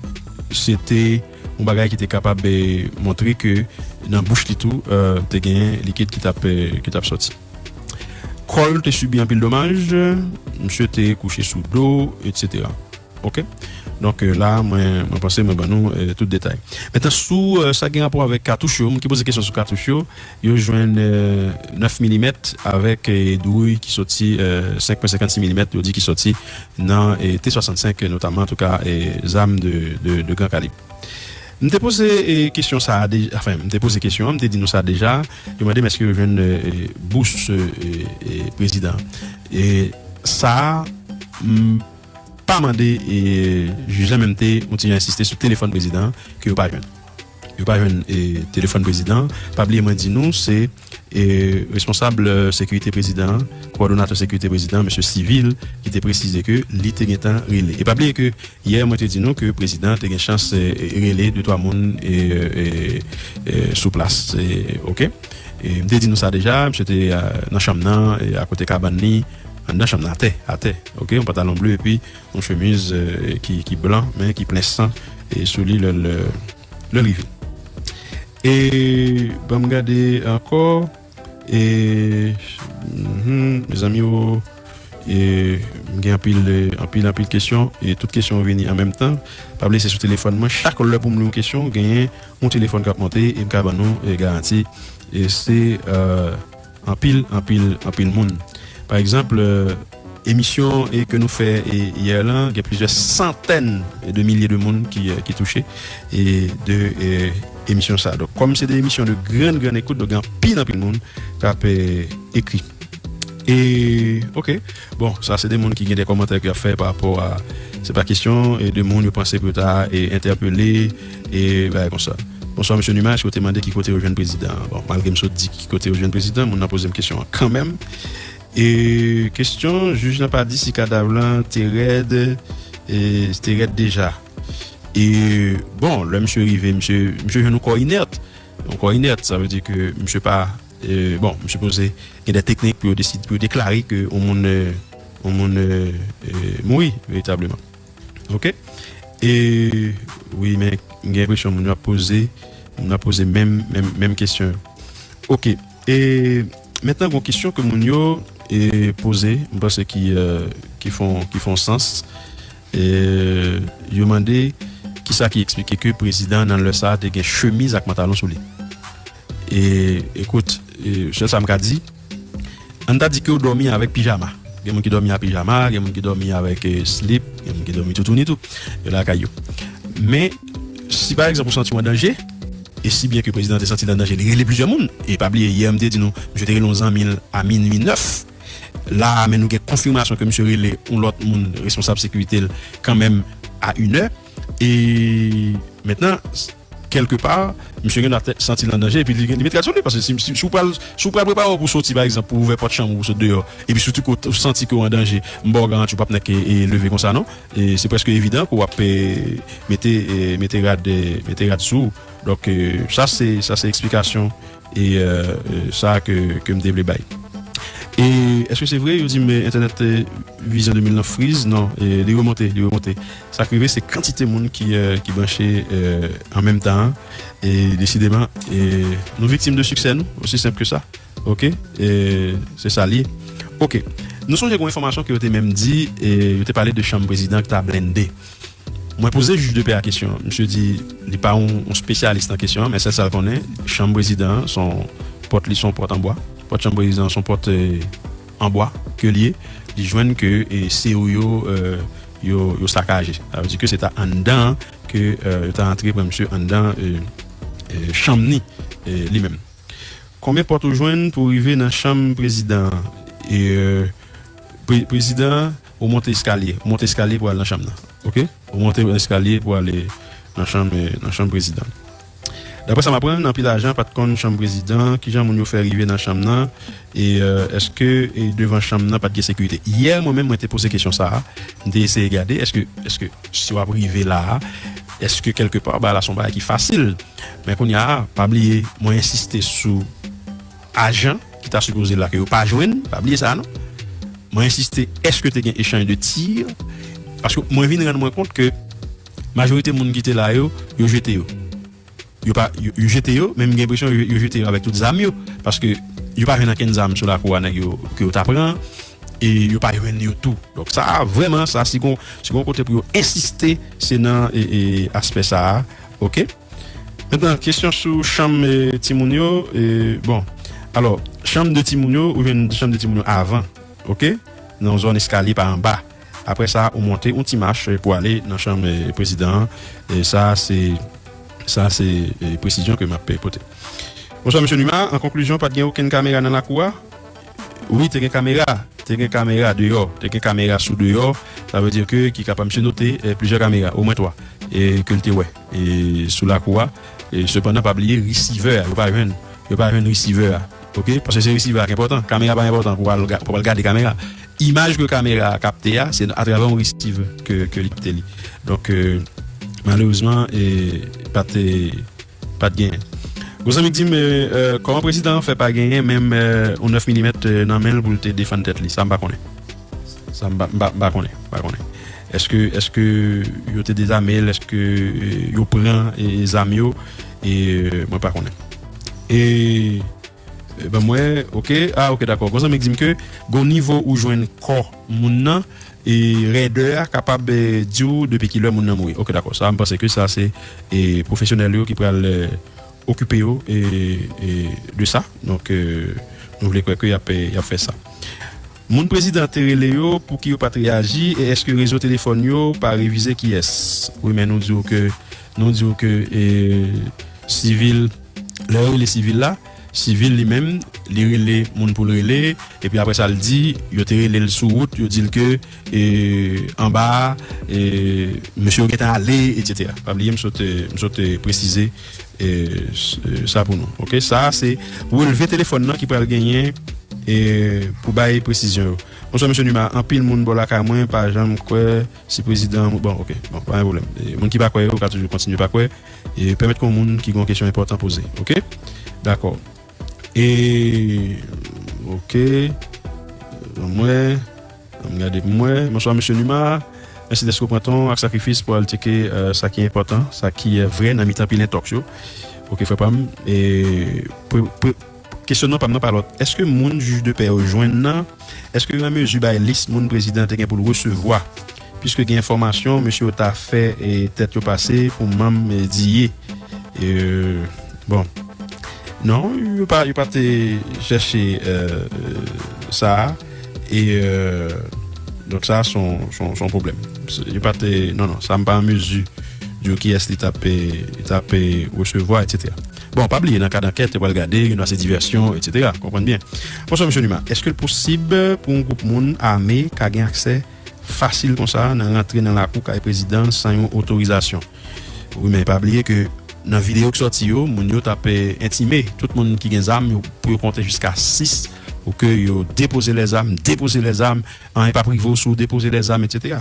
se te yon bagay ki te kapab, e, montre ke nan bouch li tou, e, te genyen likid ki t ap, e, ki t ap soti. Kò l te sibi anpil domaj, misye te kouche sou do, etsetera. Oke? Donk, e, la, mwen, mwen panse mwen ban nou, e, tout detay. Mentnan, sou, e, sa gen rapò avèk katouch yo, moun ki poze kesyon sou katouch yo, yo jwenn, e, nèf milimèt avèk, e, dwouy ki soti, e, senk pwen senkannsis milimèt, yo di ki soti nan, e, T swasannsenk, notamman, antouka, e, zam de, de, de gran kalib. M te poze, e, kesyon sa a deja, anfen, m te poze kesyon an, m te di nou sa deja, yo mande m èske yo jwenn, e, e, bous, e, e, e, prezidan. E sa a, m, pa mande, e jij la menm te yon ti jan ensiste sou telefòn prezidan an ke yo pa jwenn. Yo pa jwenn, e, telefòn prezidan an. Pa bliye mwen di nou, se, e, responsab, e, sekirite prezidan an, kowòdonatè sekirite prezidan an, mesye Civil, ki te presize ke li te gentan rele. E pa bliye ke yè mwen te di nou ke prezidan an te gen chans, e, rele de twa moun, e, e, e, sou plas, e, oke. E m te di nou sa deja, misye te, e, nan chanm nan, e, akote kabann li, anndan chanm nan, atè, atè, oke, yon pantalon ble epi yon chemiz, e, ki, ki blan, men ki plen san, e, sou li lè l, lè l rive. E ban m gade ankò, e, mhm, mezanmi, o, e, m gen anpil, e, anpil, anpil kesyon, e tout kesyon yo vini an menm tan. Pa bliye se sou telefòn mwen, chak lè pou m li yon kesyon, genyen yon telefòn k ap monte, e m ka ban nou, e, garanti, e se, e, anpil, anpil, anpil moun. Pa egzanp, e, emisyon, e, ke nou fè, e, yè lan, gen plizyè santèn de milye de moun ki, e, ki touche, e, de, e, emisyon sa. Donk, kòm se de emisyon de grann, grann ekout, donk gen anpil, anpil moun k ap, e, ekri. E, oke, bon, sa se de moun ki gen de kòmantè ke y ap fè pa rapò a, se pa kesyon, e, de moun yo panse pou yo ta, e, entèpele, e, bagay konsa. Bonswa, mesye Numa, èske w te mande ki kote yo jwenn prezidan an? Bon, malgre m sot di ki kote yo jwenn prezidan, moun nan poze m kesyon an kanmenm. E kesyon, jij lan pa di si kadav lan te rèd, e, te rèd deja. E, bon, lè misye rive, misye, misye jwenn yon kò inèt. Yon kò inèt, sa vle di ke misye pa, e, bon, misye sipoze gen de teknik pou yo deside, pou yo deklare ke yon moun, e, yon moun, e, e, mouri veritableman. Oke? E, wi, men m gen enpresyon moun yo ap poze, moun yo ap poze menm, menm, menm kesyon yo. Oke. E mentnan, gon kesyon ke moun yo, e, poze, m panse ki, e, ki fon, ki fon sans. E, yo mande kisa ki eksplike ke prezidan nan lè sa a te gen chemiz ak pantalon sou li. E, ekout, e, sèl sa m ka di, ann ta di ke w dòmi avèk pijama. Gen moun ki dòmi a pijama, gen moun ki dòmi avèk, e, slip, gen moun ki dòmi toutouni tou. Yo lakay yo. Men, si pa egzanp ou santi w an danje, e si byen ke prezidan te santi l an danje, li rele plizyè moun. E pa bliye, yè m te di nou, misye te rele yon zanmi l a minui nèf. La a, men nou gen konfimasyon ke misye rele yon lòt moun, responsab sekirite l, kanmenm a inè. E mentnan, kèlkepa, misye gen dwa santi l an danje, epi li, li met rad sou li. Paske si, si, si w pral, si w pral prepare w pou w soti, pa egzanp, pou w ouvè pòt chanm ou, pou w sot deyò, epi sitou ke w santi ke w an danje, m ba w garanti w p ap nèk, e, e, leve konsa, non. E se prèske evidan ke w ap, e, mete, e, mete rad, e, mete rad sou ou. Donk, e, sa se, sa se eksplikasyon e, e, e, sa ke, ke m te vle bay. E èske se vre, yo di m, e, entènèt, e, vizyon de mil nan friz? Non, e, li remonte, li remonte. Sa k rive, se kantite moun ki, e, ki branche, e, an menm tan an. E desideman, e, nou viktim de siksè nou, osi senp ke sa. Oke? E se sa l ye. Oke. Nou sonje gon enfòmasyon ke yo te menm di, e, yo te pale de chanm prezidan ki ta blende. Mwen poze jij de pè a kesyon. Misye di li pa yon, yon espesyalis nan kesyon an, men sèl sa l konnen, chanm prezidan an, se yon pòt li, se yon pòt an bwa. Pòt chanm prezidan an, se yon pòt, e, an bwa ke l ye. Li jwenn ke, e, se yo, yo, e, yo, yo sakaje. Sa vle di ke se ta anndan an ke, e, yo ta antre pran misye anndan, e, e, chanm ni, e, li menm. Konbyen pòt ou jwenn pou w rive nan chanm prezidan an? E, e, pre-, prezidan an, ou monte eskalye. Ou monte eskalye pou al nan chanm nan. Oke? Ou monte eskalye pou ale nan chanm, e, nan chanm prezidan. Daprè sa m aprann, anpil ajan pa t konn chanm prezidan. Kijan moun yo fè rive nan chanm nan? E, e, èske, e, devan chanm nan pa t gen sekirite? Yè, mwen menm, mwen te poze kesyon sa a. M te eseye gade, èske, èske si w ap rive la a, èske kèlkepa, bagay la se yon bagay ki fasil? Men kounye a, pa bliye, mwen ensiste sou ajan ki ta sipoze la ke yo pa jwenn, pa bliye sa non. Mwen ensiste, èske te gen echanj de tir? Paske mwen vin rann mwen kont ke majorite moun ki te la yo, yo jete yo. Yo pa, yo, yo jete yo, men m gen enpresyon yo, yo jete yo avèk tout zam yo. Paske yo pa jwenn ankenn zam sou lakou a nèg yo, ke yo ta pran, e yo pa jwenn yo tou. Donk sa, vrèman, sa, si gon, si gon kote pou yo ensiste, se nan, e, e, aspè sa a. Oke? Mentnan, kesyon sou chanm, e, timoun yo, e, bon. Alò, chanm de timoun yo, ou jwenn chanm de timoun yo avan, oke? Nan yon zòn eskalye pa anba. Aprè sa, ou monte yon ti mach, e, pou ale nan chanm, e, prezidan an. E sa, se, sa, se, e, presizyon ke m ap, e, pote. Bonswa, mesye Numa. An konklizyon, pa t gen okenn kamera nan lakou a? Wi, te gen kamera. te gen kamera deyò, te gen kamera sou deyò, sa vle di ke ki kapab misye note eh, plizyè kamera, omwen twa, e ke l te wè e sou lakou a. E sepandan, pa bliye risivè a, yo pa jwenn, yo pa jwenn risivè a. Ok? Paske se risivè a ki enpòtan. Kamera pa enpòtan pou al, ga- pou al gade kamera. Imaj ke kamera a kapte a, se atravè yon risivè ke, ke li kapte li. Donk, eh, malerezman, eh, pa te, pa t genyen. Gwo zanmi k di m, eh, eh, kòman prezidan an fè pa genyen menm eh, yon nèf milimèt eh, nan men l pou l te defann tèt li? Sa m pa konnen. Sa m pa, m pa, m pa konnen. M pa konnen. Èske, èske yo te dezame l? Èske eh, yo pran eh, zam yo? E eh, mwen pa konnen. E eh, ban mwen, ok. Ah, ok, dakò. Gwo zanmi k di m ke gon nivo ou jwenn kò moun nan, e rèdè a kapab eh, di w depi ki lè moun nan mouri. Ok, dakò. Sa, m panse ke sa se eh, pwofesyonèl yo ki pral eh, okipe yo eh, eh, de sa. Donk, eh, nou vle kwè ke y ap, eh, y ap fè sa. Moun prezidan te rele yo, pouki yo pa t reyaji? E èske rezo telefòn yo pa revize kiyès? Wi, men nou di w ke, nou di w ke eh, sivil, lè yo rele sivil la, sivil li menm, li rele moun pou l rele, epi apre sa l di, yo te rele l sou wout, yo di l ke eh, anba a, eh, mesye yo gentan ale, etsetera. Pa bliye, m sot, eh, m sot eh, presize eh, s- eh, sa pou nou. Ok, sa se relve telefòn nan ki pral genyen eh, pou bay presizyon yo. Bonswa, mesye Numa. Anpil moun bò lakay mwen pa janm kwè si prezidan. Bon, ok. Bon, pa gen pwoblèm. Eh, moun ki pa kwè yo, yo ka toujou kontinye pa kwè. E pèmèt ke yon moun ki gen yon kesyon enpòtan poze. Ok? Dakò. E. Ok. Ban mwen. Ann gade pou mwen. Bonswa, mesye Numa. Mèsi dèske w pran tan w ak sakrifis pou w al tcheke eh, sa ki enpòtan, sa ki eh, vrè nan mitan pilen tòk yo. Ok, frè pa m. E. Pre, pre, Kesyonman pa m nan pa lòt. Èske moun jij de pè yo jwenn nan, èske yo an mezi bay lis moun prezidan an te gen pou l resevwa? Piske gen enfòmasyon, mesye yo ta fè eh, tèt yo pase pou manm eh, diye. Eh, bon. Non, yo pa, yo pa te chèche eh, sa a. E eh, donk sa, se yon, se yon, se yon pwoblèm. Se- Yo pa te, non, non, sa m pa an mezi di w kiyès li t ap, eh, li t ap eh, resevwa, etsetera. Bon, pa bliye, nan kad ankèt, yo pral gade, gen dwa se divèsyon, etsetera. Konprann byen. Bonswa, mesye Numa. Èske l posib pou yon gwoup moun ame ka gen aksè fasil konsa nan rantre nan lakou kay prezidan san yon otorizasyon? Wi, men pa bliye ke nan videyo k sòti yo, moun yo t ap eh, entime tout moun ki gen zam yo pou yo konte jiska sis pou ke yo depoze lèzam, depoze lèzam, anyen p ap rive w si w depoze lèzam, etsetera.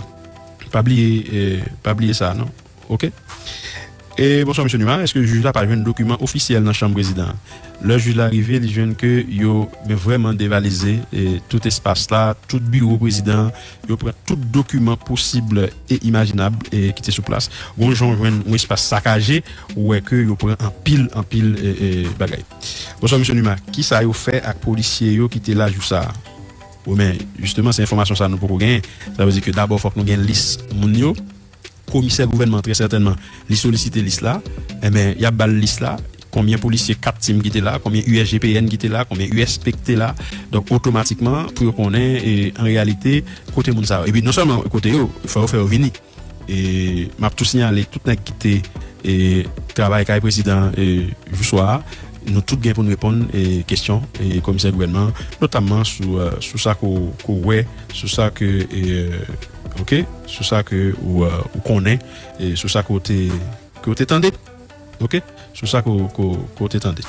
Pa bliye, eh, pa bliye sa, non? Ok? E bonswa, mesye Numa. Èske jij la pa jwenn dokiman ofisyèl nan chanm prezidan an? Lè jij la rive, li jwenn ke yo men vrèman devalize eh, tout espas la, tout biwo prezidan an, yo pran tout dokiman posib e imajinab eh, ki te sou plas. Gon jan w jwenn yon espas sakaje, ou wè ke yo pran anpil, anpil eh, eh, bagay. Bonswa, mesye Numa. Kisa yo fè ak polisye yo ki te la jou sa a? Wi, men, jisteman, se enfòmasyon sa a nou poko genyen. Sa vle di ke dabò, fòk nou gen lis moun yo. Komisè gouvènman an, trè sètènman, li solisite lis la. Enben, y ap ba l lis la. Konbyen polisye kat tim ki te la, konbyen U S G P N ki te la, konbyen U S P ki te la. Donk, otomatikman, pou yo konnen, e, an reyalite, kote moun sa yo. Epi, non sèlman kote yo, fò yo fè yo vini. E m ap tou siyale tout nèg ki te e, travay kay prezidan e, jou swa a, nou tout gen pou n reponn e, kesyon e, komisè gouvènman, notamman sou, e, sou sa ke w, ke w wè, sou sa ke, e, ok, sou sa ke ou, e, ou konnen, e, sou sa ke w te, ke w te tande, ok, sou sa ke w, ke w, ke w te tande.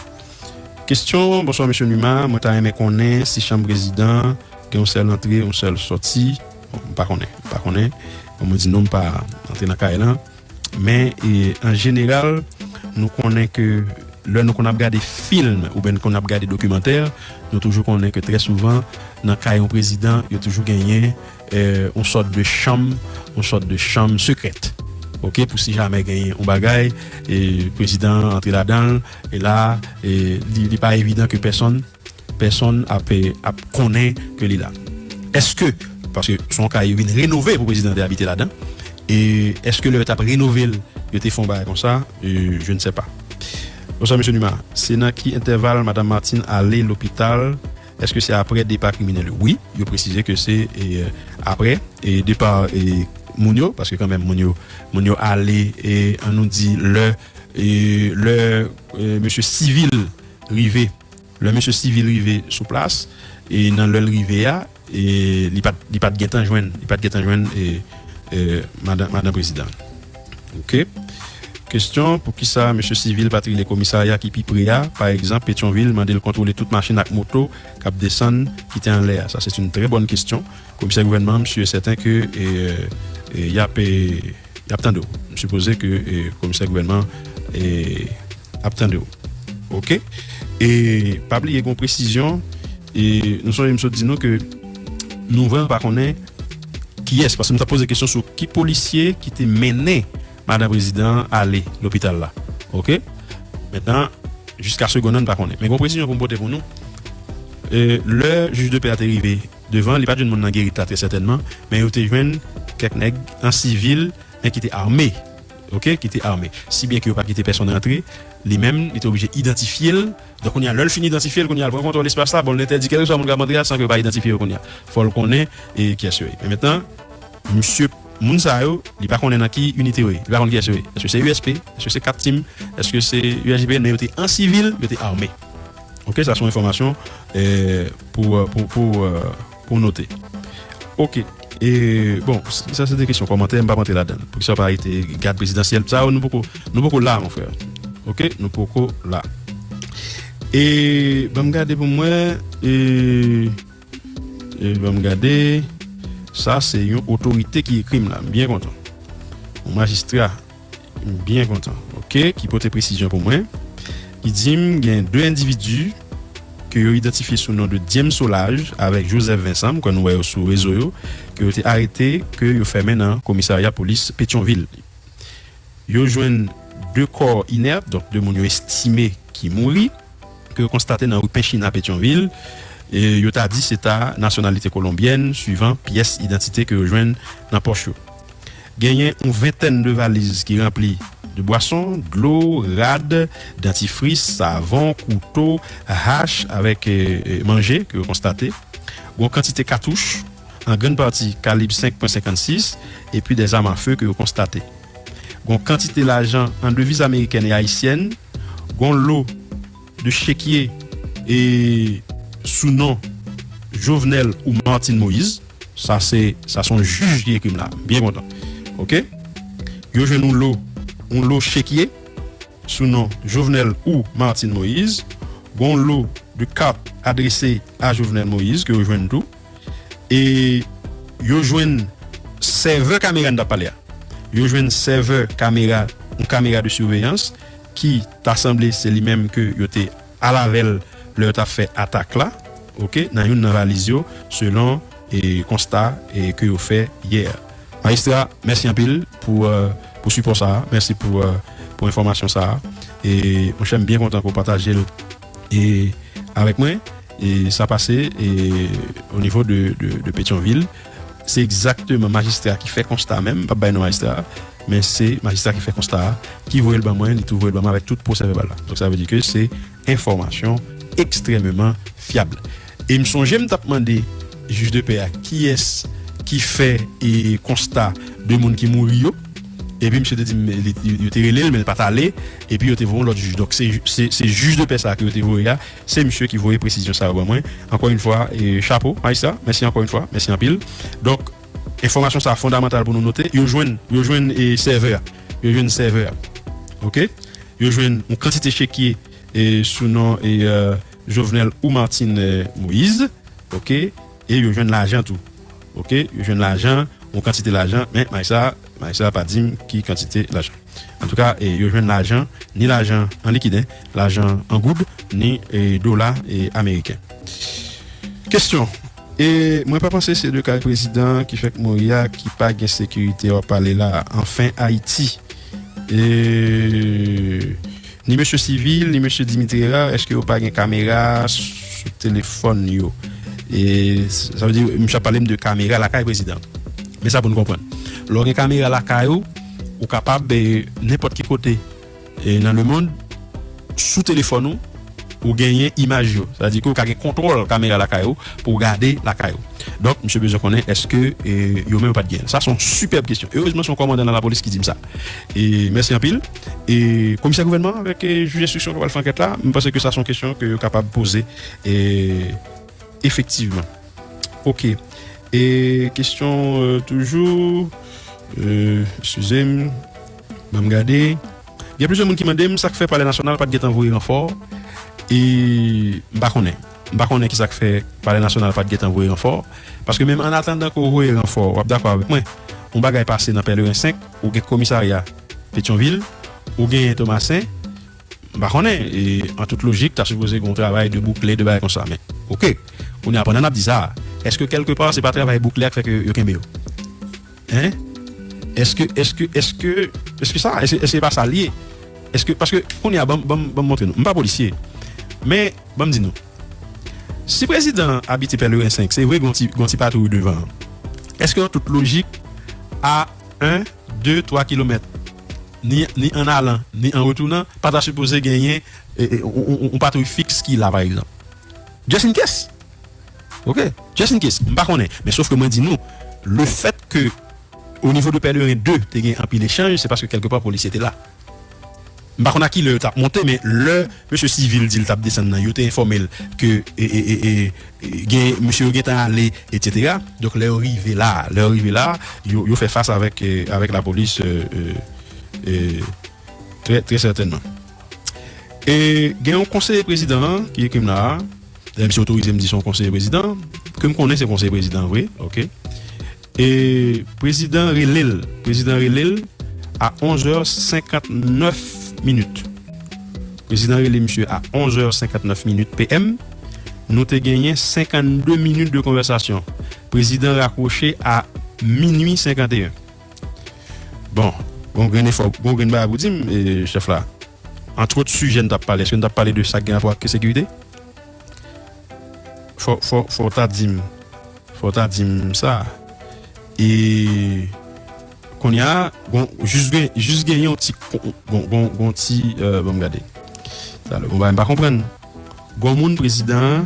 Kesyon, bonswa, mesye Numa, mwen ta renmen konnen si chanm prezidan gen yon sèl antre, yon sèl sòti. Bon, m pa konnen, m pa konnen. Kòm mwen di nou, m pa antre nan kay lan. Men, e, an jeneral, nou konnen ke lè nou konn ap gade fim oubyen nou konn ap gade dokimantè, nou toujou konnen ke trè souvan, nan kay yon prezidan, yo toujou genyen, e, yon sòt de chanm, yon sòt de chanm sekrèt. Ok, pou si jamè genyen yon bagay, e, prezidan an antre ladan l, e la, e, li, li pa evidan ke pèsonn pèsonn ap, ap konnen ke li la. Èske, paske se yon kay yo vin renove pou prezidan te abite ladan, e èske lè yo t ap renove l, yo te fè yon bagay konsa? E, je ne sais pas. Bonswa, mesye Numa. Se nan ki entèval Madanm Martine ale lopital? Èske se aprè depa kriminèl yo? Wi, yo presize ke se, e, aprè, e, depa, e, moun yo, paske kanmenm moun yo, moun yo ale, e, ann nou di, lè, e, lè, e, mesye Civil rive, lè mesye Civil rive sou plas, e nan lè l rive a, e li pa t, li pa t gentan jwenn, li pa t gentan jwenn e, e, madan, madan prezidan. Ok. Kesyon, poukisa mesye Civil pa t rele komisarya ki pi pre a, pa egzanp, Petyonvil, mande l kontwole tout machin ak moto k ap desann ki te anlè a? Sa, se yon trè bòn kesyon. Komisè gouvènman, m si e sèten ke e, e, y ap, e, y ap tande w. M sipoze ke e, komisè gouvènman e, ap tande w. Ok? E pa bliye gen yon presizyon, e nou sonje m sot di nou ke nou vrèman pa konnen kiyès, paske m t ap poze kesyon sou ki polisye ki te mennen madan prezidan an ale lopital la. Ok? Mentnan, jiska segonn nan, n pa konnen. Men gen yon presizyon pou m pote pou nou. E, lè jij de pè a te rive devan, li pa t jwenn moun nan gerit la, trè sètènman, men yo te jwenn kèk nèg an sivil, men ki te ame. Ok? Ki te ame. Si byen ke yo pa kite pèsonn rantre, li menm, li te oblije idantifye l. Donk, kounye a, lè l fin idantifye l, kounye a, l pran kontwòl espas la, bon, l entèdi kèlkeswa moun k ap antre a san ke yo pa idantifye yo kounye a. Fò l konnen e kiyès yo ye. Men mentnan, misye, moun sa yo, li pa konnen nan ki inite yo ye. Li pa konn kiyès yo ye. Èske se U S P? Èske se kat tim? Èske se U S G P N? Men yo te an sivil, yo te ame. Ok, sa se yon enfòmasyon e, pou, pou, pou, e, pou note. Ok. E, bon, sa se de kesyon kòmantè, m p ap antre ladan l. Poukisa w pa rete gad prezidansyèl? Sa yo, nou poko, nou poko la, mon frè. Ok, nou poko la. E, ban m gade pou m wè. E, e, ban m gade. Sa se yon otorite ki ekri m la. M byen kontan. Yon majistra. M byen kontan. Ok, ki pote presizyon pou mwen. Ki di m gen de endividi ke yo idantifye sou non de James Solage avèk Joseph Vincent, m kwè nou wè yo sou rezo yo, ke yo te arete, ke yo fèmen nan komisarya polis Petyonvil. Yo jwenn de kò inèt, donk de moun yo estime ki mouri, ke yo konstate nan ri Penchina, Petyonvil. E yo ta di se ta nasyonalite kolonbyèn, swivan pyès idantite ke yo jwenn nan pòch yo. Genyen yon ventèn de valiz ki ranpli de bwason, dlo, rad, dantifris, savon, kouto, hach avèk e, e, manje ke yo konstate. Gon kantite katouch, an grann pati kalib senk pwen senkannsis, epi de zam a fe ke yo konstate. Gon kantite lajan an deviz amerikèn e ayisyèn, gon lo de chekye e sou non Jovenel ou Martine Moïse. Sa se, sa se yon jij ki ekri m la. M byen kontan. Ok? Yo jwenn yon lo, yon lo chekye sou non Jovenel ou Martine Moïse. Gon lo de kat adrese a Jovenel Moïse ke yo jwenn tou. E yo jwenn sèvè kamera n t ap pale a. Yo jwenn sèvè kamera, yon kamera de siveyans ki ta sanble se li menm ke yo te al avè l lè yo t ap fè atak la, ok, nan youn nan valiz yo, selon e, konsta e, ke yo fè yè. Majistra, mèsi anpil pou, e, pou sipò sa a. Mèsi pou, e, pou enfòmasyon sa a. E, monchè, m byen kontan ke w pataje l e, avèk mwen. E sa pase e, o nivo de, de, de Petyonvil. Se egzakteman majistra ki fè konsta a menm, m p ap bay non majistra a, men se majistra ki fè konsta a, ki voye l ban mwen, li tou voye l ban mwen avèk tout pwosè vèbal la. Donk, sa vle di ke se enfòmasyon ekstrèmeman fyab. E m sonje m t ap mande jij de pè a kiyès ki fè e, konsta de moun ki mouri yo. Epi misye te di m, li, li, yo te rele l, men l pa t ale. Epi yo te voye yon lòt jij. Donk, se, se, se jij de pè sa a ke yo te voye a, se misye ki voye presizyon sa yo ban mwen. Ankò yon fwa, e, chapo, majistra. Mèsi ankò yon fwa. Mèsi anpil. Donk, enfòmasyon sa a fondamantal pou nou note. Yo jwenn, yo jwenn e, sèvè a. Yo jwenn sèvè a. Ok? Yo jwenn yon kantite chekye e, sou non e, e, Jovenel ou Martine e, Moïse. Ok? E yo jwenn lajan tou. Ok? Yo jwenn lajan, yon kantite lajan, men majistra, majistra pa di m ki kantite lajan. Antouka, e, yo jwenn lajan, ni lajan an likid, en, lajan an goud, ni e, dola e, ameriken. Kesyon. E mwen pa panse se de kay prezidan ki fèk mouri a ki pa gen sekirite w ap pale la. Anfen, Ayiti. E ni mesye Civil, ni mesye Dimitri Hérard, èske yo pa gen kamera sou telefòn yo? E sa vle di, misye ap pale m de kamera lakay prezidan. Men sa pou n konprann. Lè w gen kamera lakay ou, ou kapab, e, nenpòt ki kote e, nan lemonn, sou telefòn ou, ou genyen imaj yo. Sa vle di ke ou ka gen kontwòl kamera lakay ou pou w gade lakay ou. Donk, misye bezwen konnen èske e, yo menm yo pa t genyen l. Sa se yon sipèb kesyon. Erezman, se yon kòmandan nan lapolis ki di m sa. E mèsi anpil. E komisè gouvènman avèk e, jij enstriksyon ki pral fè ankèt la, m panse ke sa se yon kesyon ke yo kapab poze e, efektivman. Ok. E kesyon, euh, toujou, euh, eskize m, ban m gade. Gen plizyè moun ki mande m sa k fè Palè Nasyonal pa t gentan voye ranfò. E m pa konnen. M pa konnen ki sa k fè Palè Nasyonal pa t gentan voye ranfò. Paske menm an atandan ke w voye ranfò, w ap dakò avèk mwen, yon bagay pase nan Pèleren senk, ou gen komisarya Petyonvil, ou gen Tomasen, m pa konnen, e, an tout lojik, ta sipoze gen yon travay de boukle, de bagay konsa. Men, ok, kounye a, pandan n ap di sa, èske kèlke pa se pa travay boukle a k fè ke yo kenbe yo? Hein? Èske, èske, èske, èske sa, èske, èske se pa sa l ye? Èske, paske kounye a, ban m, ban m, ban m montre nou. M pa polisye. Men, ban m di nou. Si prezidan an abite Pèleren senk, se vre, gon ti, gon ti patwouy devan an. Èske an tout lojik, a en, de, twa kilomèt, ni, ni an alan, ni an retounan, pa ta sipoze genyen, e, e, on, on, on patwouy fiks ki la, pa egzanp? Just in case. Ok? Just in case. M pa konnen. Men sof ke mwen di nou, le fèt ke o nivo de Pèleren de te gen anpil echanj, se paske kèlkepa polisye te la. M pa konn a ki lè yo t ap monte, men lè mesye Civil di l t ap desann nan, yo te enfòme l ke, e, e, e, e, e, gen, mesye yo gentan ale, etsetera. Donk, lè yo rive la, lè yo rive la, yo, yo fè fas avèk, e, avèk lapolis, e, e, e, trè, trè sètènman. E gen yon konseye prezidan an ki ekri m la a. Dayè, misye otorize m di se yon konseye prezidan, ke m konnen se konseye prezidan vre, ok. E prezidan rele l, prezidan rele l a onz è senkantnèf minit. Prezidan rele misye a onz è senkantnèf minit P M. Nou te genyen senkannde minit de konvèsasyon. Prezidan rakwoche a minui senkanteyen. Bon, gon grenn efò, gon grenn bagay pou di m, e, chèf la. Antwòt sijè n t ap pale, èske n t ap pale de sa k gen rapò ak sekirite? Fò, fò, fò w ta di m, fò w ta di m sa. E kounye a, gon, jis gen, jis gen yon ti, gon, gon, gon ti, euh, ban m gade. Talè, gon bagay m pa konprann. Gon moun prezidan an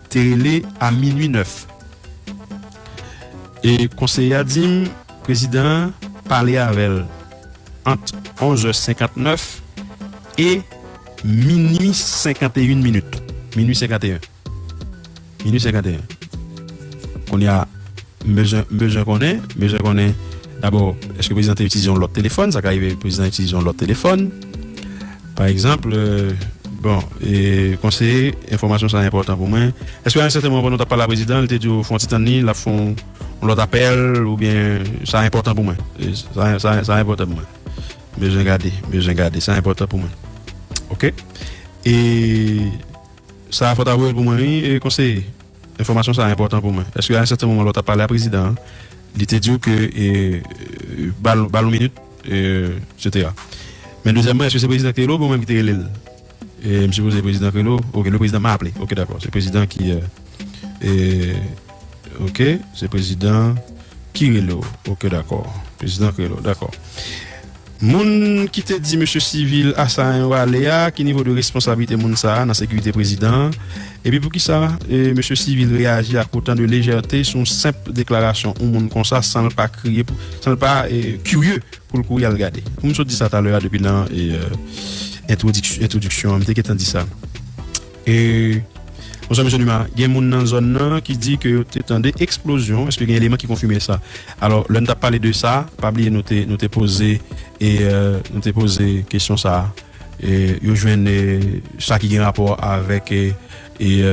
te rele a minui nèf. E konseye a di m, prezidan an pale avè l ant onz è senkantnèf e minui senkanteyen minit. Minui senkanteyen. Minui senkanteyen. Kounye a, m bezwen, m bezwen konnen, m bezwen konnen, dabò, èske prezidan te itilize yon lòt telefòn? Sa ka rive prezidan itilize yon lòt telefòn. Pa egzanp, euh, bon, e, konseye, enfòmasyon sa a enpòtan pou mwen. Èske a yon sèten moman pandan w t ap pale a prezidan, li te di w fè yon ti tann li, l ap fè yon, yon lòt apèl, oubyen sa a enpòtan pou mwen? E, sa, sa, sa a enpòtan pou mwen. Bezwen gade, bezwen gade, sa a enpòtan pou mwen. Ok? E sa a fò w ta voye l pou mwen, wi, e, konseye. Enfòmasyon sa a enpòtan pou mwen. Èske a yon sèten moman lè w t ap pale a prezidan an, li te di w ke, e, e, ba l, ba l yon minit, e, etsetera. Men dezyèmman, èske se prezidan ki te rele w oubyen ou menm ki te rele l? E, m sipoze prezidan ki rele w? Ok, le président m'a appelé. Ok, dakò. Se prezidan ki, e, e, ok, se prezidan ki rele w. Ok, dakò. Prezidan ki rele w, dakò. Moun ki te di mesye Civil asayen yo ale a, ki nivo de responsablite moun sa a nan sekirite prezidan an? Epi poukisa, e, mesye Civil reyaji ak otan de lejète sou yon senp deklarasyon yon moun konsa san l pa kriye, pou, san l pa, e, kirye pou l kouri al gade? Pou m sot di sa talè a depi nan, e, e, entwodiks-, entwodiksyon an, m te gentan di sa. E, Bonswa, mesye Numa. Gen moun nan zòn nan ki di ke yo te tande eksplozyon. Èske gen eleman ki konfime sa? Alò, lè n t ap pale de sa, pa bliye nou te, nou te poze, e, e, nou te poze kesyon sa a. E, yo jwenn, e, sa ki gen rapò avèk, e, e, e,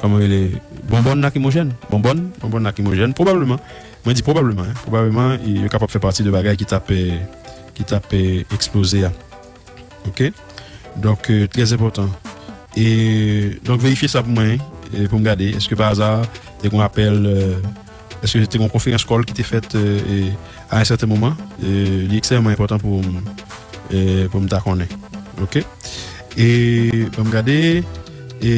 kòman yo rele, bonbòn lakrimojèn? Bonbòn, bonbòn lakrimojèn, pwobableman. Mwen di pwobableman, en. Pwobableman, e, yo kapab fè pati de bagay ki t ap, e, ki t ap, e, eksploze a. Ok? Donk, e, trè enpòtan. E, donk, verifye sa pou mwen, e, pou m gade. Èske pa aza, te gen yon apèl, e, èske te gen yon konferans kòl ki te fèt, e, e, a yon sèten moman? E, li ekstrèmman enpòtan pou m, e, pou m ta konnen. Ok? E, ban m gade. E,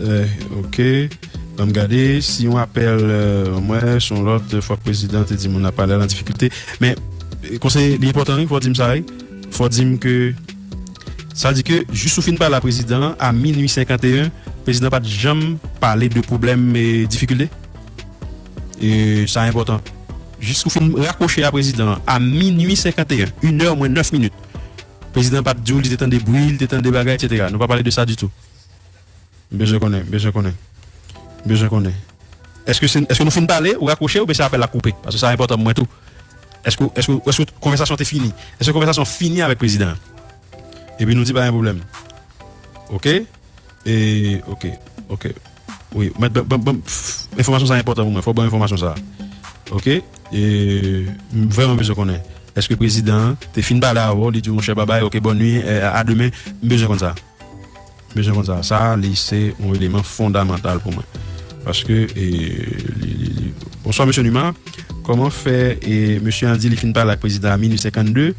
Eh, ok. Ban m gade si yon apèl, eh, mwen, si yon lòt, fòk prezidan te di moun la pale al an difikilte. Men, eh, konseye, li enpòtan, wi, fò w di m sa, wi. Fò w di m ke, sa di ke, jis ou fin pale a prezidan an, a minui senkanteyen, prezidan pa t janm pale de pwoblèm, eh, difikilte. E sa enpòtan. Jis ou fin rakwoche a prezidan an, a minui senkanteyen, inè mwens nèf minit, prezidan pa t di w li te tande bri, li te tande bagay, etsetera. Nou pa pale de sa ditou. M bezwen konnen, m bezwen konnen. M bezwen konnen. Èske, se, èske nou fin pale, ou rakwoche, oubyen se apèl la koupe? Paske sa enpòtan pou mwen tou. Èske, èske, èske konvèsasyon te fini? Èske konvèsasyon fini avèk prezidan an? Epi nou di pa gen pwoblèm. Oke? E, oke, oke. Wi, mèt, ban, ban, ban, pff, enfòmasyon sa enpòtan pou mwen. Fò ban enfòmasyon sa. Oke? E, m vrèman bezwen konnen. Èske prezidan an te fin pale avè w, li di w, monchè, babay, oke, bòn nwi, e, a demen, m bezwen konn sa. M bezwen konn sa. Sa, li se yon eleman fondamantal pou mwen. Paske, e, li, li, li, bonswa, mesye Numa. Kòman fè, e, mesye an di li fin pale ak prezidan a minui senkannde,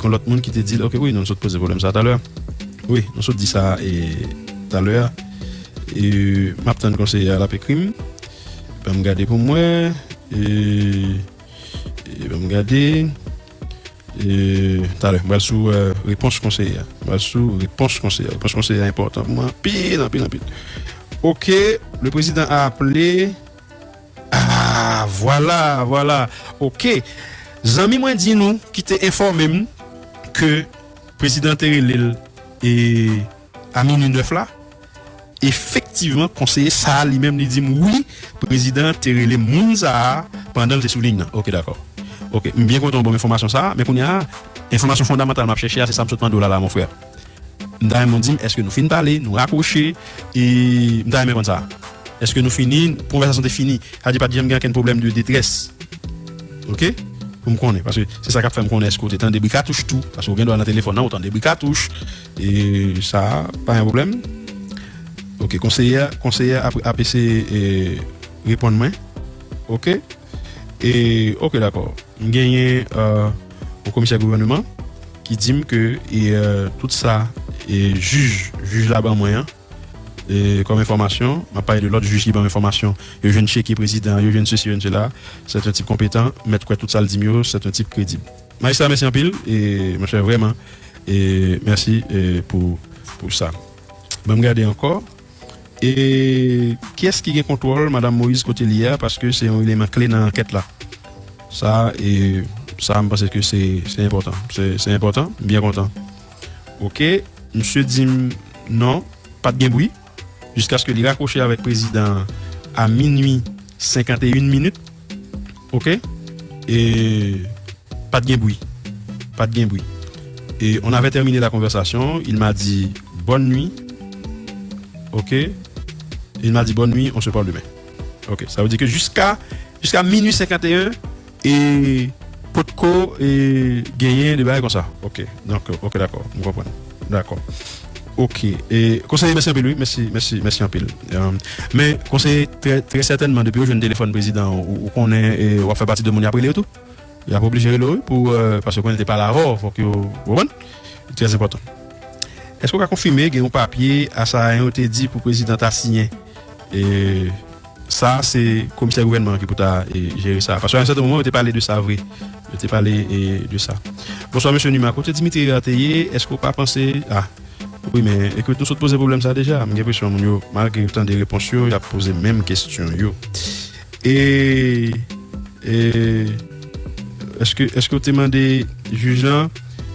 kon lòt moun ki te di l, oke, wi, nou sot poze pwoblèm sa talè. Wi, nou sot di sa, e, talè. E, m ap tann konseye a l ap ekri m. Ban m gade pou m wè. E, e, ban m gade. E, talè, m pral sou, e, repons konseye a. M pral sou repons konseye a. Repons konseye a enpòtan pou mwen. Anpil, anpil, anpil. Oke, le président a appelé. Ah, vwala, vwala. Oke. Zanmi mwen di nou, ki te enfòme m ke prezidan te rele l e a minui nèf la, efektivman, konseye sa a li menm, li di m, wi, prezidan te rele moun sa a pandan l te sou liy nan. Oke, dakò. Oke, m byen kontan w ban m enfòmasyon sa a, men kounye a, enfòmasyon fondamantal m ap chèche a, se sa m sot mande w la, la, mon frè. M ta renmen w di m, èske nou fin pale, nou rakwoche, e m ta renmen konn sa. Èske nou fini, konvèsasyon te fini, sa di pa t janm gen okenn pwoblèm de detrès. Oke? Pou m konnen, paske se sa k ap fè m konnen èske w te tande bri katouch tou, paske w gen dwa nan telefòn nan, ou tande bri katouch, e sa pa yon pwoblèm. Oke, konseye a, konseye a ap, ap eseye, e, reponn mwen. Oke? E, oke, dakò. M genyen, e, yon komisè gouvèneman ki di m ke, e, e, tout sa, e, jij, jij la ban mwen an, e, kòm enfòmasyon, m ap pale de lòt jij ki ban m enfòmasyon, yo jwenn cheke prezidan, yo jwenn sesi, yo jwenn sela, se yon tip konpetan, mèt kwè tout sa l di m yo, se yon tip kredib. Majistra, mèsi anpil, e, monchè, vrèman, e, mèsi, e, pou, pou sa. Ban m gade ankò. E kiyès ki gen kontwòl Madanm Moïse kote li ye a, paske se yon eleman kle nan ankèt la. Sa, e, sa, m panse ke se, se enpòtan. Se, se enpòtan, m byen kontan. Oke, misye di m non, pa t gen bri, jiskaske li rakwoche avèk prezidan an a minui senkannteyen minit. Oke? E pa t gen bri. Pa t gen bri. Et on avait terminé la conversation. Il m'a dit bonne nuit. Ok. Il m'a dit bonne nuit, on se parle demain. Ok. Sa vle di ke jiska, jiska minui senkannteyen, e potko, e genyen de bagay konsa. Ok. Donk, ok, dakò. M konprann. Dakò. Ok. E konseye, mèsi anpil, wi. Mèsi, mèsi, mèsi anpil. E, men konseye, trè, trè sètènman, depi yo jwenn telefòn prezidan, ou, ou konnen, e, w ap fè pati de moun y ap rele yo tou. Y ap oblije rele w, wi, pou, e, paske konnen te pale avè w, fòk yo, ou konprann? Trè enpòtan. Èske w ka konfime gen yon papye Asayen yo te di pou prezidan ta siyen? E sa, se komisè gouvènman an ki pou ta, e, jere sa. Paske a yon sèten moman, yo te pale de sa vre. Yo te pale, e, de sa. Bonswa, mesye Numa. Kote Dimitri a te ye? Èske w pa panse, a, wi, men, ekout, nou sot poze pwoblèm sa deja. M gen enpresyon moun yo, malgre yo tande repons yo, y ap poze menm kesyon yo. E, e, èske, èske w te mande jij lan,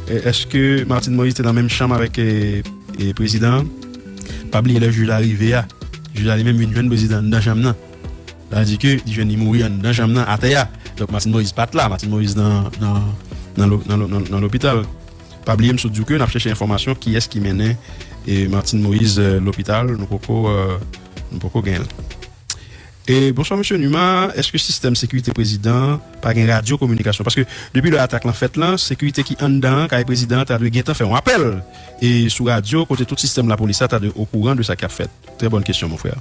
e, èske Martine Moïse te nan menm chanm avèk, e, e, prezidan an? Pa bliye lè jij la rive a, jij la li menm vin jwenn prezidan anndan chanm nan. Sa vle di ke li jwenn li mouri anndan chanm nan, atè a. Donk Martine Moïse pa t la, Martine Moïse nan, nan, nan lo-, nan lo-, nan, nan lopital. Pa bliye m sot di w ke n ap chèche enfòmasyon kiyès ki mennen, e, Martine Moïse, e, lopital, nou poko, e, nou poko genyen l. E, bonswa, mesye Numa. Èske sistèm sekirite prezidan an pa gen radyo kominikasyon? Paske depi lè atak lan fèt lan, sekirite ki anndan an kay prezidan an ta dwe gentan fè yon apèl, e, sou radyo, kote tout sistèm lapolis la ta dwe okouran de sa k ap fèt. Trè bòn kesyon, mon frè.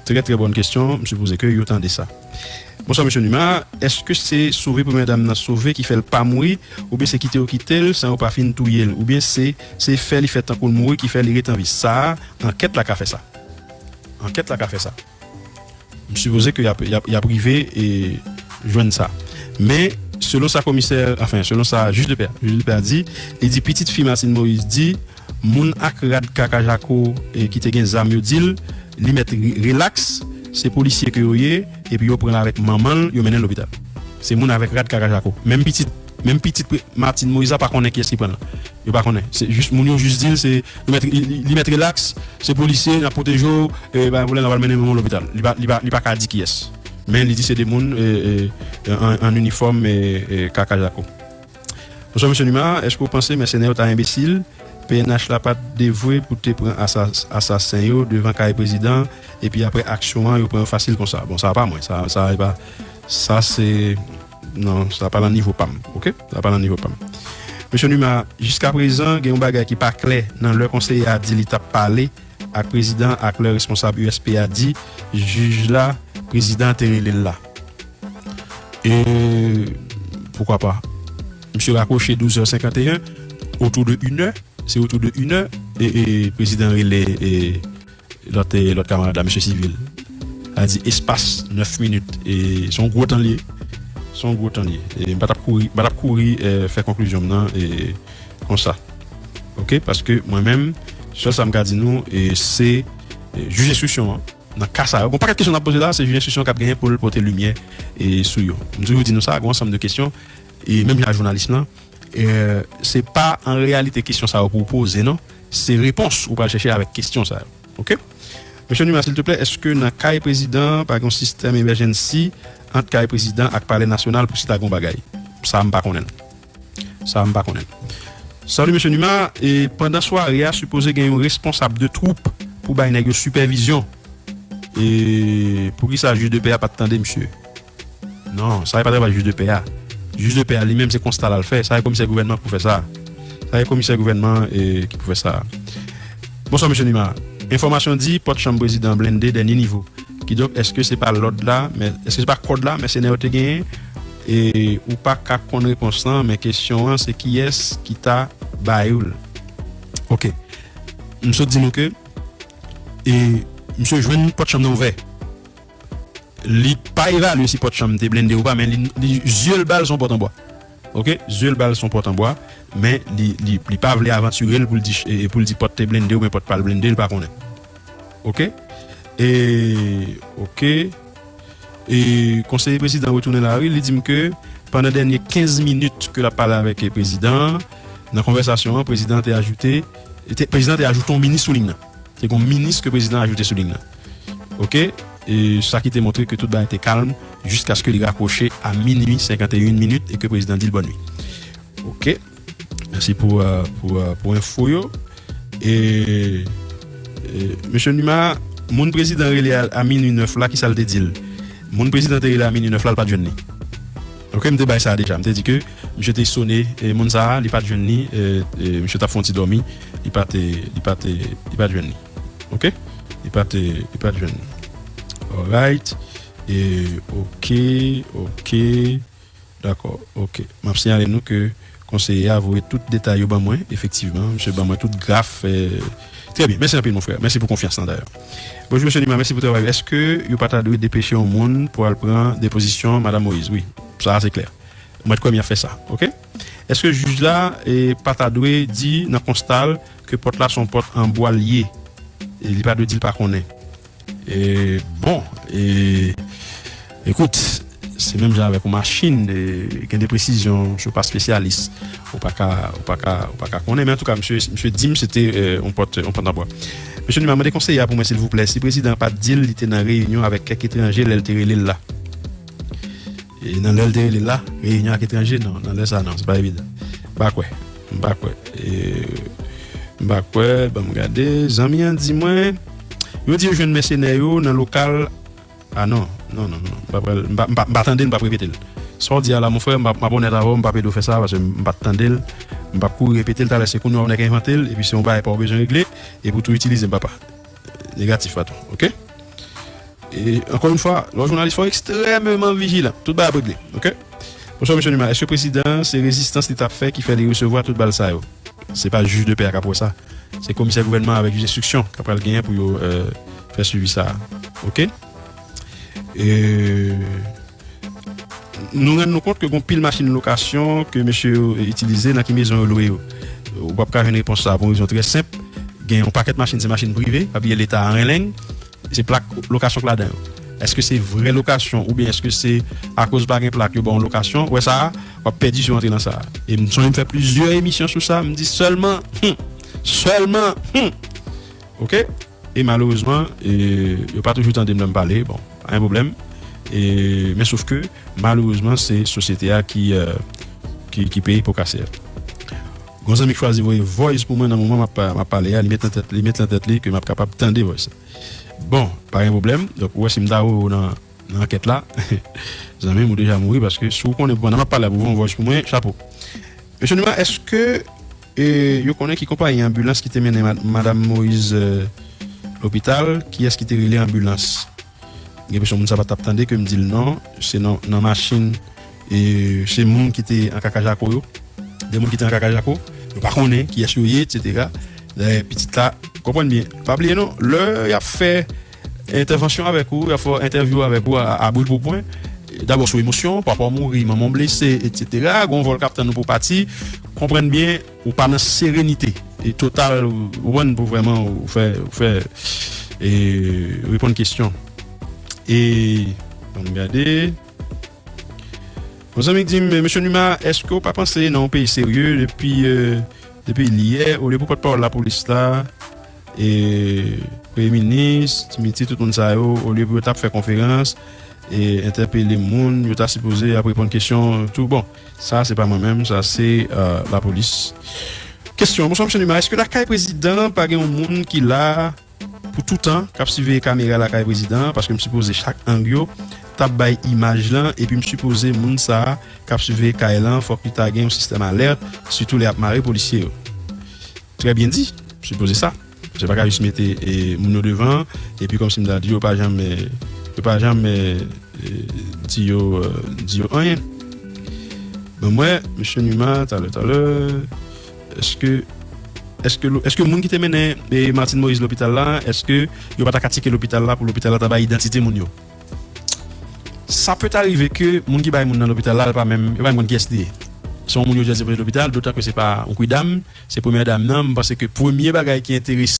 Trè, trè bòn kesyon. M sipoze ke yo tande sa. Bonswa, mesye Numa. Èske se sove premyè dam nan sove ki fè l pa mouri, oubyen se kite yo kite l san yo pa fin touye l, oubyen se, se fè li fè tankou l mouri ki fè li ret an vi? Sa a, ankèt la ka fè sa. Ankèt la ka fè sa. M sipoze ke y ap, y ap, y ap rive e jwenn sa. Men, selon sa komisè, anfen, selon sa jij de pè, jij de pè a di, li di pitit fi Martine Moïse di, moun ak rad kaka jako, e, ki te gen zam yo di l, li mèt re-, relaks, se polisye ke yo ye, epi yo pran l avèk manman l, yo mennen l lopital. Se moun avèk rad kaka jako. Menm pitit, Menm pitit Martine Moïse la pa konnen kiyès ki pran l. Yo pa konnen. Se jis, moun yo jis di l se li mèt, li, li mèt relaks, se polisye, n ap pwoteje w, e pa gen pwoblèm, n ap al mennen manman w lopital. Li pa, li pa, li pa ka di kiyès. Men li di se de moun e, e, an, an inifòm e, e, kaka jako. Bonswa, mesye Numa. Èske w panse mèsenè yo ta enbesil? P N H la pa t devwe pou te pran asa-, asasen yo devan kay prezidan, epi apre aksyon an, yo pran yo fasil konsa. Bon, sa pa mwen, sa, sa e pa, sa se, non, sa pa nan nivo pa m, oke? Sa pa nan nivo pa m. Mesye Numa, jiskaprezan, gen yon bagay ki pa klè nan lè konseye a di li t ap pale ak prezidan ak lè responsab U S P a di jij la, prezidan te rele l la. E poukwa pa? Misye rakwoche douz è senkant e en, otou de inè, se otou de inè, e, e prezidan rele e, lòt, e, lòt kamarad la, mesye Sivil. Sa di espas nèf minit. E se yon gwo tan li ye. Se yon gwo tan li ye. E m pa t ap kouri, m pa t ap kouri e, fè konklizyon m nan e, konsa. Oke? Paske mwen menm, sèl sa m ka di nou, e, se e, jij enstriksyon an. Nan ka sa yo, gon pakèt kesyon n ap poze la, se jij enstriksyon k ap genyen pou l pote limyè e, sou yo. M toujou di nou sa, gon ansanm de kesyon, e menm jan ak jounalis lan, e, se pa an reyalite kesyon sa yo pou w poze, non. Se repons ou pral chèche avèk kesyon sa yo. Oke? Mesye Numa, silteplè, èske nan kay prezidan, pa gen yon sistèm emergency ant kay prezidan ak Palè Nasyonal pou si ta gen yon bagay? Sa, m pa konnen l. Sa, m pa konnen l. Salut, mesye Numa. E pandan sware a, sipoze gen yon responsab de twoup pou bay nèg yo sipèvizyon. E poukisa jij de pè a pa t tande misye? Non, sa e pa travay jij de pè a. Jij de pè a li menm se konsta l al fè. Sa e komisè gouvènman pou fè sa. Sa e komisè gouvènman e, ki pou fè sa. Bonswa, mesye Numa. Enfòmasyon di pòt chanm prezidan blende dènye nivo. Kidonk, èske se pa lòd la, men, èske se pa kòd la, mèsenè yo te genyen? E ou pa ka konn repons lan, men kesyon an se kiyès ki ta ba yo l. Oke. M sot di nou ke e, misye jwenn pòt chanm nan ouvè. Li pa evalye si pòt chanm te blende ou pa, men li, li zye l ba l se yon pòt an bwa. Oke? Zye l ba l se yon pòt an bwa, men li, li, li pa vle avantire l pou l di, e, pou l di pòt te blende oubyen pòt pa l blende, li pa konnen. Oke? E, oke. E konseye prezidan retounen lari, li di m ke pandan dènye kenz minit ke l ap pale avèk prezidan an, nan konvèsasyon an, prezidan an te ajoute, te, prezidan an te ajoute yon minis sou liy nan. Te gen yon minis ke prezidan an ajoute sou liy nan. Oke? E sa ki te montre ke tout bagay te kalm jiskaske li rakwoche a minui senkant e en minit e ke prezidan di l bòn nwi. Oke? Mèsi pou, e, pou, e, pou enfo yo. E, e, mesye Numa, moun prezidan rele a, a minui nèf la, kisa l te di l? Moun prezidan te rele a minui nèf la, l pa t jwenn li. Oke, m te bay sa deja. M te di ke misye te sone, e, moun sa a, li pa t jwenn li, e, e, misye t ap fè yon ti dòmi, li pa te, li pa te, li pa t jwenn li. Oke? Li pa te, li pa t jwenn li. Alright. E, oke, oke. Dakò, oke. M ap siyale nou ke konseye a voye tout detay yo ban mwen, efektivman. Misye ban mwen tout graf. E, trè byen. Mèsi anpil, mon frè. Mèsi pou konfyans lan, dayè. Bonjou, mesye Numa. Mèsi pou travay ou. Èske yo pa ta dwe depeche yon moun pou al pran depozisyon Madanm Moïse? Wi. Sa a, se klè. Mwen t kwè m y ap fè sa. Oke? Èske jij la, e, pa ta dwe di nan konsta l ke pòt la se yon pòt an bwa l ye? E li pa dwe di l pa konnen. E, bon, e, ekout, se menm jan avèk yon machin, e, gen de presizyon, misye pa espesyalis, ou pa ka, ou pa ka, ou pa ka konnen, men antouka, misye, misye di m se te, e, yon pòt, yon pòt an bwa. Mesye Numa, mande konseye a pou mwen, silvouplè, si prezidan an pa t di l li te nan reyinyon avèk kèk etranje lè l te rele l la. E nan lè l te rele l la, reyinyon ak etranje, non, nan lè sa, non, se pa evidan. M pa kwè. M pa kwè. E, m pa kwè, ban m gade. Zanmi an di mwen, yo di yo jwenn mèsenè yo nan lokal. A non, non, non, non, non. M pa pral, m pa, m pa, m pa tande l, m p ap repete l. Sa w di a la, mon frè, m p ap, m ap onèt avè w, m p ap ede w fè sa, paske m p ap tande l, m p ap kouri repete l, talè se kounye a w nèk envante l, epi se yon bagay pa w bezwen regle, epi w tou itilize m, papa. Negatif, patwon, oke? E, ankò yon fwa, lè w jounalis, fò w ekstrèmeman vijilan. Tout bagay ap regle, oke? Bonswa, mesye Numa. Èske prezidan se rezistans li t ap fè ki fè li resevwa tout bal sa yo? Se pa jij de pè a k ap wè sa. Se komisè gouvènman avèk jij enstriksyon k ap pral genyen pou yo, e, fè swivi sa a. Oke? E, nou rann nou kont ke gon pil machin lokasyon ke mesye yo itilize nan ki mezon yo lwe yo. Ou p ap ka jwenn repons sa a pou yon rezon trè senp. Gen yon pakèt machin, se machin prive, pa bliye Leta a renlenng, se plak lokasyon k ladan yo. Èske se vrè lokasyon oubyen èske se akoz pa gen plak yo ba w lokasyon? Wè sa, w ap pèdi si w antre nan sa. E m sonje m fè plizyè emisyon sou sa, m di sèlman, hmm, sèlman, hmm. Oke? E malerezman, e, yo pa toujou tande m lè m pale, bon, pa gen pwoblèm. E, men sof ke, malerezman, se sosyete a ki, e, ki, ki peye po kase a. Gon zanmi k chwazi voye voice pou mwen nan moman m ap, m ap pale a, li met nan tèt, li met nan tèt li ke m ap kapab tande voice la. Bon, pa gen pwoblèm. Donk, ou wè si m ta wè w nan, nan ankèt la, zanmi m, ou deja mouri, paske si w konnen pandan m ap pale a pou voye yon voice pou mwen, chapo. Mesye Numa, èske, e, yo konnen ki konpayi anbilans ki te mennen ma-, Madanm Moïse, e, lopital? Kiyès ki te rele anbilans? Gen enpresyon moun sa pa t ap tande ke m di l non, se nan, nan machin, e, se moun ki te an kaka jako yo. De moun ki te an kaka jako, yo pa konnen kiyès yo ye, etsetera. Dayè, pitit la, konprann byen. Pa bliye non, lè y ap fè entèvansyon avèk ou, y ap fè entèvyou avèk ou a, a bril pou pwen, dabò sou emosyon, papa w mouri, manman w blese, etsetera. Gon vòl k ap tann ou pou w pati, konprann byen, ou pa nan serenite e total, ou konprann, pou vrèman ou fè, ou fè, e, reponn kesyon. E, ann gade. Yon zanmi k di m, Mesye Numa, èske w pa panse nan yon peyi serye depi, e, depi yè, olye pou pòtpawòl lapolis la, e, premye minis, Timiti, tout moun sa yo, olye pou yo t ap fè konferans, e, entèpele moun, yo ta sipoze ap reponn kesyon, tou. Bon, sa, se pa mwen menm, sa, se, e, lapolis. Kesyon, bonswa, Mesye Numa, èske lakay prezidan pa gen yon moun ki la pou toutan k ap siveye kamera lakay prezidan an, paske m sipoze chak ang yo t ap bay imaj lan, epi m sipoze moun sa a k ap siveye kay lan, fòk li ta gen yon sistèm alèt, sitou lè y ap mare polisye yo. Trè byen di, m sipoze sa. Se pa ka jis mete, e, moun yo devan, epi kòmsi m ta di yo pa janm, e, yo pa janm, e, e, di yo, e, di yo anyen. Bon, mwen, Mesye Numa, talè, talè, èske, èske, lo- èske moun ki te mennen, e, Martine Moïse lopital la, èske yo pa ta ka tcheke lopital la pou lopital la ta bay idantite moun yo? Sa pè ta rive ke moun ki bay moun nan lopital la, l pa menm, yo pa menm konn kiyès li ye. Se yon moun yo jis depoze lopital, dotan ke se pa yon kwidam, se premyè dam nan, m panse ke premye bagay ki enterese